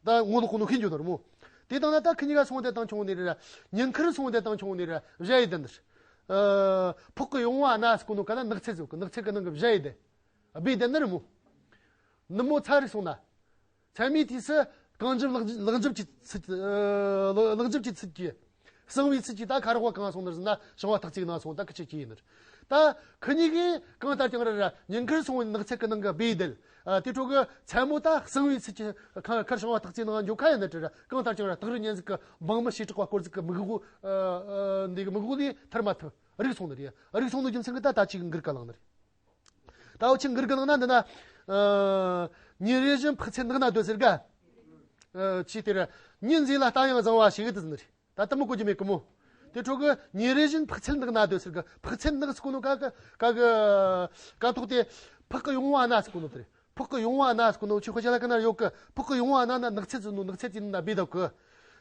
ད་ངོ་ལོག་གོ་ནོ་ཤེས་འཇོག་ནི་རེད་མོ། དེ་དང་ན་ད་ཁི་གཉིས་ཀ་སོང་དེ་དང་ཆུང་ནི་རེད། ཉིན་ཁར་སོང་དེ་དང་ཆུང་ནི་རེད། བཞག་ཡི་དེ་འདིར། ཨ་ཕག་གི་ཡོང་བ་ན་ཟེར་གོ་ནོ་ག་ན་ནགས་ཚལ་ཟེར་གི། ནགས་ཚལ་གི་ནང་གི་བཞག་ཡི་དེ། སྦས་དེ་ནི་རེད་མོ། ནུབ་མོ་ཚ་རིག་སོང་ན། ཚད་མའི་དུས་སུ་རྐང་འཇིབ་ལག་ལག་འཇིབ་ཀྱི་ཚུལ་གྱིས། ཨ་ལག་ལག་འཇིབ་ཀྱི་ཚུལ་གྱིས། གསང་བའི་ཚུལ་གྱིས་ད་ཁ་རོག་པ་གང་སོང་ནི་ཟེར་ན་ཞིང་བ་སྟག་རྩེ་ནང་སོང་ད་ཁི་ཆོས་གྱིས་ཡིན་ནི། ད་ཁི་གཉིས་ཀས་གང་ལྟར་ཀྱང་ར་ར་ཉིན་ཁར་སོང་བའི་ནགས་ཚལ་གྱི་ནང་གི་སྦས་དེ། ཨ་དེ་འཕྲོ་གི་མཚན་མོ་ད་གསང་བའི་ཚུལ་གྱིས་ཁ་ཁར་ཞིང་བ་སྟག་རྩེ་ནང་འགྱོ་ཁ་ཡིན་ནི་དྲི་ར། གང་ལྟར་ཀྱང་ར་སྟག་རི་གཉན་གཟིགས་ཀྱི་འབངས་མི་བྱེ་བྲག་པ་སྐོར་ཟིག་གི་མིག་དབང་། ཨ་ཨ་འདི་གི་མིག་དབང་ལས་ཐར་མ་ཐུབ་རིག་སོང་ནི་རེད། རིག་སོང་ནི་རྒྱུ་མཚན་གྱིས་ད་ད་ཅིག་འགུལ་ག་ལངས་ནི་རེད། ད་འུ་ཆོས་འགུལ་གི་ནང་ན་འདི་ན། ཨ་ཉིན་རེ་བཞིན་ཕག་ཚན་ནགས་ན་སྡོད་ཟེར་ག་ཨ་ཅི་དེ་ར་ཉིན་མཛེས་ལ་རྟ་ཡང་བཟང་བ་ཞིག་དེ་ཟེར་ནི་རེད། ད་དེ་མོ་གོ་རྒྱུ་མེད་གི་མོ། དེ་འཕྲོ་གི་ཉིན་རེ་བཞིན་ཕག་ཚན་ནགས་ན་སྡོད་ཟེར་ག་ཕག་ཚན་ནགས་ཟེར་གོ་ནོ་ག་གི་ག་གི་ག་ཐོག་དེ་ཕག་གི་ཡོང་བ་ན་ཟེར་གོ་ནོ་དེ་རེད། ཕག་གི་ཡོང་བ་ན་ཟེར་གོ་ནོ་ཆོས་ཁོ་ཅག་ལ་ཀ་ན་ཡོད་གི། ཕག་གི་ཡོང་བ་ན་ན་ནགས་ཚལ་ཟེར་ནོ་ནགས་ཚལ་དེ་ན་སྦས་འདུག་གི།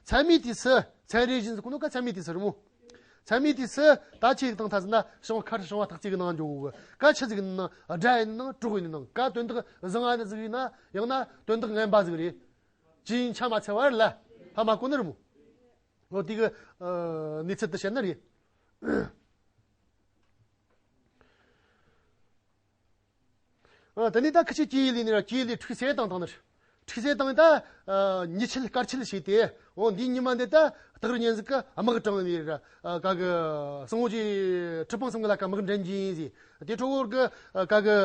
མཚན་མོའི་དུས་སུ་མཚན་རེ་བཞིན་ཟེར་གོ་ནོ་ག་མཚན་མོའི་དུས་སུ་རེད་མོ། མཚན་མོའི་དུས་སུ་ད་ཆི་ཡིག་དང་ཐ་ཟེར་ན་ཞིང་བ་ཁར་ཞིང་བ་སྟག་རྩེ་གི་ནང་འགྱོ་གོ་གི། ག་ཆི་ཟིག་ཡིན་ནང་སྒྲ་ཡིན་ནང་གྲོགས་ཡིན་ནང་ག་དོན་དག་བཟང་ང་ནི་ཟིག་ཡིན་ན་ཡང་ན་དོན་དག་ངན་པ་ཟིག་རེད། ཅི་ཡིན་ཆ་མ་འཚལ་བར་ལ་ཧ་མ་གོ་ནི་རེད་མོ། འོ་དེ་གི་ཨ་གནས་ཚུལ་དེ་བཤད་ནི་རེད། ཨ། དེ་ནས་ད་ཁི་ཆོས་གྱིས་ལས་ནི་ར། གྱིས་ལས་ཁྲུས་གསོལ་བཏང་བཏང་ནི་རེད། ཁྲུས་གསོལ་བཏང་ད། ཨ། ཉེས་ཆད་དཀར་ཆད་བྱས་ཏེ། འོ། འདིའི་ཉི་མ་འདི་ད་སྟག་རི་གཉན་གཟིགས་ཀྱི་དམག་དྲངས་ནི་ར། ཨ། ག་གི་སྲིན་མོ་རྗེ་ཁྲི་སྤང་གསུམ་གི་ལ་ཀ་དམག་འདྲེན་གྱིན་ཟེར། དེ་འཕྲོ་བོར་གི། ཨ། ག་གི་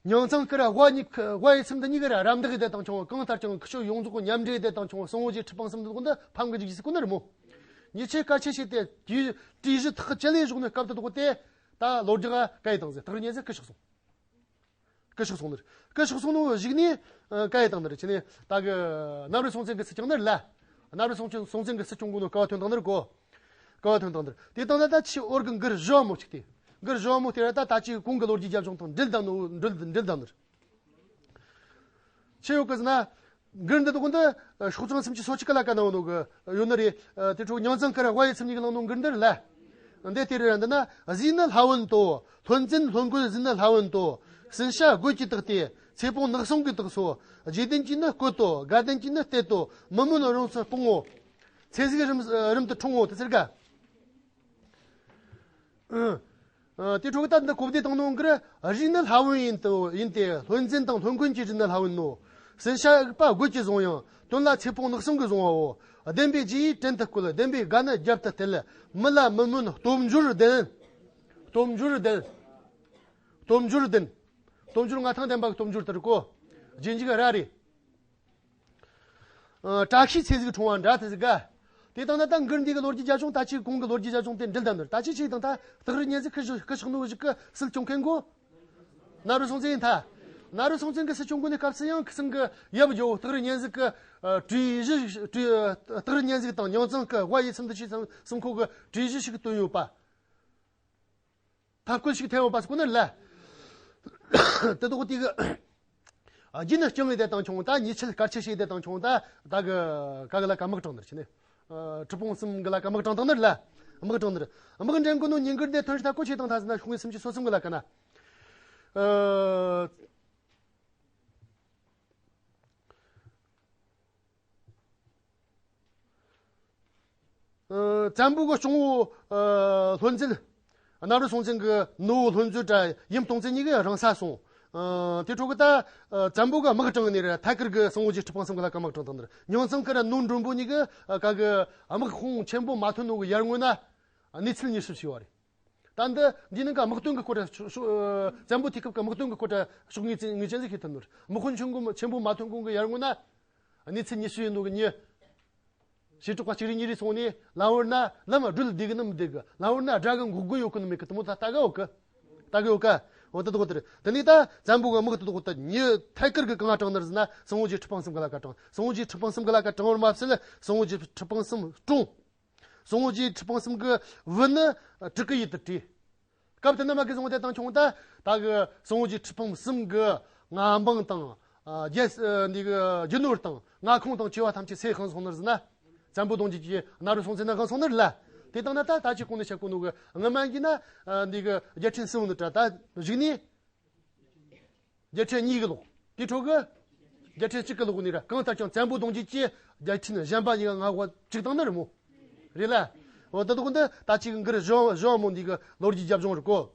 ཉང་ཚང་ཀི་ར་དབའ་གཉིས། དབའ་ཡི་ཚུལ་འདི་གཉིས་ཀ་ར་རམ་འདེགས་བསྡད་བཏང་བྱུང་བ། གང་ལྟར་ཀྱང་ཁི་ཆོ་ཡོངས་རྫོགས་མཉམ་འབྲེལ་བསྡད་བཏང་བྱུང་བ། སྲིན་མོ་རྗེ་ཁྲི་སྤང་གསུམ་འདི་ཀུན་ཏུ་ཕམ་གི་འཇུག་རྒྱུ་ཟེར་གོ་ནི་རེད་མོ། ཉེས་ཆད་དཀར་ཆད་བྱས་ཏེ་དེའི་གྲོས་གཞི་ཐག་བཅད་ལས་བཞག་ནི་སྐབས་དེ་དག་དེ། ད་ལོ་རྒྱག་ག་ཡི་བཏང་ཟེར། སྟག་རི་གཉན་གཟིགས་སྐུ་གཤེགས་སོང་། སྐུ་གཤེགས་སོང་ནི་རེད། སྐུ་གཤེགས་སོང་ནོ་གཞུག་ནས། ཨ། ག་ཡི་བཏང་ནི་རེད། ཆི་ནས་ད་གི་གནམ་རི་སྲོང་བཙན་གི་སྲིད་སྐྱོང་ནི་རེད་ལ། གནམ་རི་སྲོང་བཙན། སྲོང་བཙན་གི་སྲིད་སྐྱོང་གོ་ནོ་ག་བ་ཐོན་བཏང་ནི་རེད་གོ། ག་བ་ཐོན་བཏང་ནི་རེད། དེ་བཏང་ན་ད་ཆི་འོར་གི་མགུར་བཞི་བ་མོ་གཅིག་དེ། མགུར་བཞི་བ་མོ་དེ་ར་ད་ད་ཅི་གོང་གི་ལོ་རྒྱུས་རྒྱབ་ལྗོངས་དང་འབྲེལ་བསྡད་ནོ། འབྲེལ་འབྲེལ་བསྡད་ནི་རེད། ཆི་ཡོད་གི་ཟེར་ན། མགུར་འདི་དག་འདི་ཤོག་གྲངས་སུམ་ཅུ་སོ་གཅིག་གི་ལ་ཀ་ན་ཡོད་ནོ་གི་ཡོད་ནི་རེད། དེ་འཕྲོ་ཉང་ཚང་ཀི་ར་དབའ་ཡི་ཚུལ་གཉིས་ཀྱིས་བླངས་ནོ་མགུར་འདི་རེད་ལ། འདི་དེ་རེད། འདི་ན། གཟིགས་ནི་ལྷ་བུན་དོ། ལྷུན་བཙན་ལྷུན་རྒོད་གཟིགས་ནི་ལྷ་བུན་དོ། ཟིན་བྱ་རྒོད་ཀྱི་དག་སྟེ། ཚེ་སྤོང་ནགས་སྲུང་གི་དག་སོ། རྗེ་བདུན་གྱི་ནི་སྐུ་དོ། དགའ་ལྡན་གྱི་ནི་གཏེར་དོ། མི་མོན་རོང་སུ་སྤུངས་འོ། ཚེ་གཟུགས་རིམ་རིམ་དུ་འཁྲུངས་འོ། དེ་ཟེར་ག། ཨ། དེ་འཕྲོ་གི་ད་འདི་གོ་བདེ་བཏང་ནོ་གི་ར། གཟིགས་ནི་ལྷ་བུན་ཡིན་དོ། ཡིན་ཏེ། ལྷུན་བཙན་དང་ལྷུན་རྒོད་ཀྱིས་གཟིགས་ནི་ལྷ་བུན་ནོ། ཟིན་བྱ་འུག་པ་རྒོད་ཀྱིས་བཟུང་ཡང་། དོན་ལ་ཚེ་སྤོང་ནགས་སྲུང་གིས་བཟུང་བའོ། བདེན་པའི་རྗེ་ཡིས་བྲན་དུ་བཀོལ། བདེན་པའི་དགའ་ནི་རྒྱབ་ཏུ་གཏད། མི་ལ་མི་མོན་སྟོབས་འབྱོར་ལྡན། སྟོབས་འབྱོར་ལྡན། སྟོབས་འབྱོར་ལྡན། སྟོབས་འབྱོར་མངའ་ཐང་ལྡན་པ་གི་སྟོབས་འབྱོར་དེ་རེད་གོ། རྗེས་འཇུག་ར་རེད། ཨ། བཀྲ་ཤིས་ཚེ་གཟུགས་འཁྲུངས་པ་འདྲ་དེ་ཟིག་ག། དེ་དང་ན་ད་མགུར་འདི་གི་ལོ་རྒྱུས་རྒྱབ་ལྗོངས་ད་ཅི་གོང་གི་ལོ་རྒྱུས་རྒྱབ་ལྗོངས་དེ་འབྲེལ་བསྡད་ནི་རེད། ད་ཅི་ཆི་དང་ད་སྟག་རི་གཉན་གཟིགས་སྐུ་གཤེགས་སྐུ་གཤེགས་ནོ་གཞུག་གི་སྲིད་སྐྱོང་མཁན་གོ། གནམ་རི་སྲོང་བཙན་ཡིན་ད། གནམ་རི་སྲོང་བཙན་གི་སྲིད་སྐྱོང་གོ་ནི་སྐབས་སུ་ཡང་ཁི་སང་གི་ཡབ་རྒྱལ་པོ་སྟག་རི་གཉན་གཟིགས་གི། ཨ། གྲོས་གཞི། གྲོས། སྟག་རི་གཉན་གཟིགས་དང་ཉང་ཚང་གི་དབའ་ཡི་ཚུལ་འདི་ཆི་གསུམ་གསུམ་ཁོ་གི་གྲོས་གཞི་ཞིག་བཏོན་ཡོད་པ། ཐབས་བཀོད་ཞིག་ཐེབས་པ་སྐོར་ནི་ལ། དེ་དག་དེ་གི་རྒྱུ་ནི་རྐྱང་ངེས་དེ་དང་ཆུང་ད། ཉེས་ཆད་དཀར་ཆད་བྱས་དེ་དང་ཆུང་ད། ད་གི་ག་གི་ལ་ཀ་དམག་དྲངས་ནི་རེད། ཆི་ནས། ཨ། ཁྲི་སྤང་གསུམ་གི་ལ་ཀ་དམག་དྲངས་དང་ནི་རེད་ལ། དམག་དྲངས་ནི་རེད། དམག་འདྲེན་གོ་ནོ་ཉིན་དཀར་དེ་ཐོན་ཤི་ད་གོ་ཆེ་དང་ཐ་ཟི་ན་ཤོག་ངེས་སུམ་ཅུ་སོ་གསུམ་གི་ལ་ཀ་ན། ཨ། ཨ། བཙན་པོ་གི་སྐྱོང་བོ། ཨ། ལྷུན་རྩེ། གནམ་རི་སྲོང་བཙན་གི་ནུ་བོ་ལྷུན་རྩེ་དྲ་ཡུམ་སྟོང་བཙན་གཉིས་ཀྱིས་རང་ས་སོང་། ཨ། དེ་འཕྲོ་གི་ད། ཨ། བཙན་པོ་གི་དམག་དྲངས་ནས་ར་ཐད་ཀར་གི་སྲིན་མོ་རྗེ་ཁྲི་སྤང་གསུམ་གི་ལ་ཀ་དམག་དྲངས་དང་ནི་ར། ཉང་ཚང་གི་ར་ནོ་མགྲོན་པོ་གཉིས་ཀྱིས། ཨ། ག་གི་དམག་དཔུང་ཆེན་པོ་མ་ཐོན་ནོ་གི་ཡར་སྔོན་ན་གནས་ཚུལ་ཉེས་ཞིབ་བྱས་པ་རེད། ད་འདི་འདི་ནང་གི་དམག་དོན་གྱི་སྐོར་ར་ཤོག་ཤོག་ཨ། བཙན་པོ་དུས་སྐབས་ཀྱི་དམག་དོན་གྱི་སྐོར་ར་ཤོག་ངེས་ཅན་ངེས་ཅན་ཟིག་ཤེས་ཐུབ་ནོ་རེད། དམག་དཔུང་ཆེན་པོ་ཆེན་པོ་མ་ཐོན་གོང་གི་ཡར་སྔོན་ན་གནས་ཚུལ་ཉེས་ཞིབ་ཡིན་ནོ་གི་མྱི། བྱེ་བྲག་པ་གཅིག་རེ་གཉིས་རེ་སོང་ནས་ལམ་བར་ན་ལམ་བགྲོད་བདེ་གི་ནི་མི་བདེ་གི། ལམ་བར་ན་དགྲ་གི་འགོག་སྒོ་ཡོད་གི་ནི་མེད་གི། དེ་མོ་ད་ལྟ་གི་ཡོད་གི། ད་གི་ཡོད་ག། འོ་དེ་དག་དེ་རེད། དེ་ནས་ད་བཙན་པོ་གི་དམག་དེ་དག་ད་མྱི་ཐད་ཀར་གི་གང་དྲངས་ནི་རེད་ཟེར་ན་སྲིན་མོ་རྗེ་ཁྲི་སྤང་གསུམ་གི་ལ་ཀ་དྲངས། སྲིན་མོ་རྗེ་ཁྲི་སྤང་གསུམ་གི་ལ་ཀ་དྲངས་པར་མ་ཟད་སྲིན་མོ་རྗེ་ཁྲི་སྤང་གསུམ་བཀྲོངས། སྲིན་མོ་རྗེ་ཁྲི་སྤང་གསུམ་གི་བུ་ནི་དྲུ་གུ་ཡུལ་དུ་བྲོས། སྐབས་དེ་ན་མ་གི་སྲིན་མོ་དེ་དང་ཆུང་ད། ད་གི་སྲིན་མོ་རྗེ་ཁྲི་སྤང་གསུམ་གི་མངའ་འབངས་དང་། ཨ། རྒྱལ། ཨ། འདི་གི་རྒྱུ་ནོར་དང་མངའ་ཁོངས་དང་བཅས་པ་ཐམས་ཅད་ཚེ་གང་སོང་ནི་རེད་ཟེར་ན། བཙན་པོ་གདུང་རྒྱུད་ཀྱི་གནམ་རི་སྲོང་བཙན་ན་གང་སོང་ནི་རེད་ལ། དེ་དང་ན་ད་ད་ཅི་གོང་ནས་བཤད་གོ་ནོ་གི་སྔ་མ་གི་ན། ཨ། འདི་གི་རྒྱལ་ཕྲན་གསུམ་ནི་དྲ་ད་གཞུག་ནས། རྒྱལ་ཕྲན་གཉིས་ཀྱི་ལོག་དེ་འཕྲོ་གི་རྒྱལ་ཕྲན་གཅིག་གི་ལོག་ནས་ར། གང་ལྟར་ཀྱང་བཙན་པོ་གདུང་རྒྱུད་ཀྱི་རྒྱལ་ཕྲན་གཞན་པ་གཉིས་ཀ་མངའ་འོག་བཅུག་བཏང་ནི་རེད་མོ། རེད་ལ། འོ་དེ་དག་འདི་ད་ཅི་གི་མགུར་བཞི་བ་བཞི་བ་མོ་འདི་གི་ལོ་རྒྱུས་རྒྱབ་ལྗོངས་རེད་གོ།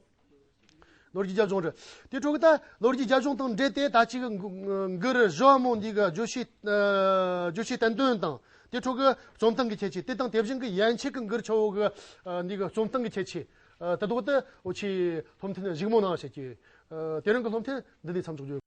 ལོ་རྒྱུས་རྒྱབ་ལྗོངས་རེད། དེ་འཕྲོ་གི་ད་ལོ་རྒྱུས་རྒྱབ་ལྗོངས་དང་འབྲེལ་ཏེ་ད་ཅི་གི་མགུར་བཞི་བ་མོ་འདི་གི་བརྗོད་བྱའི། ཨ། བརྗོད་བྱའི་བསྟན་དོན་དང་། དེ་འཕྲོ་གི་རྩོམ་སྟངས་ཀྱི་ཁྱད་ཆོས་དེ་དང་དེ་བཞིན་གི་ཡན་ཆད་གི་མགུར་ཆ་བོ་གི། ཨ། འདི་གི་རྩོམ་སྟངས་ཀྱི་ཁྱད་ཆོས། ཨ། དེ་དག་དེ་འུ་ཆོས་སློབ་ཐུན་གཞུག་མ་ནང་བཤད་ཀྱི། ཨ། དེ་རིང་གི་སློབ་ཐུན་འདི་ནས་མཚམས་འཇོག་རྒྱུ།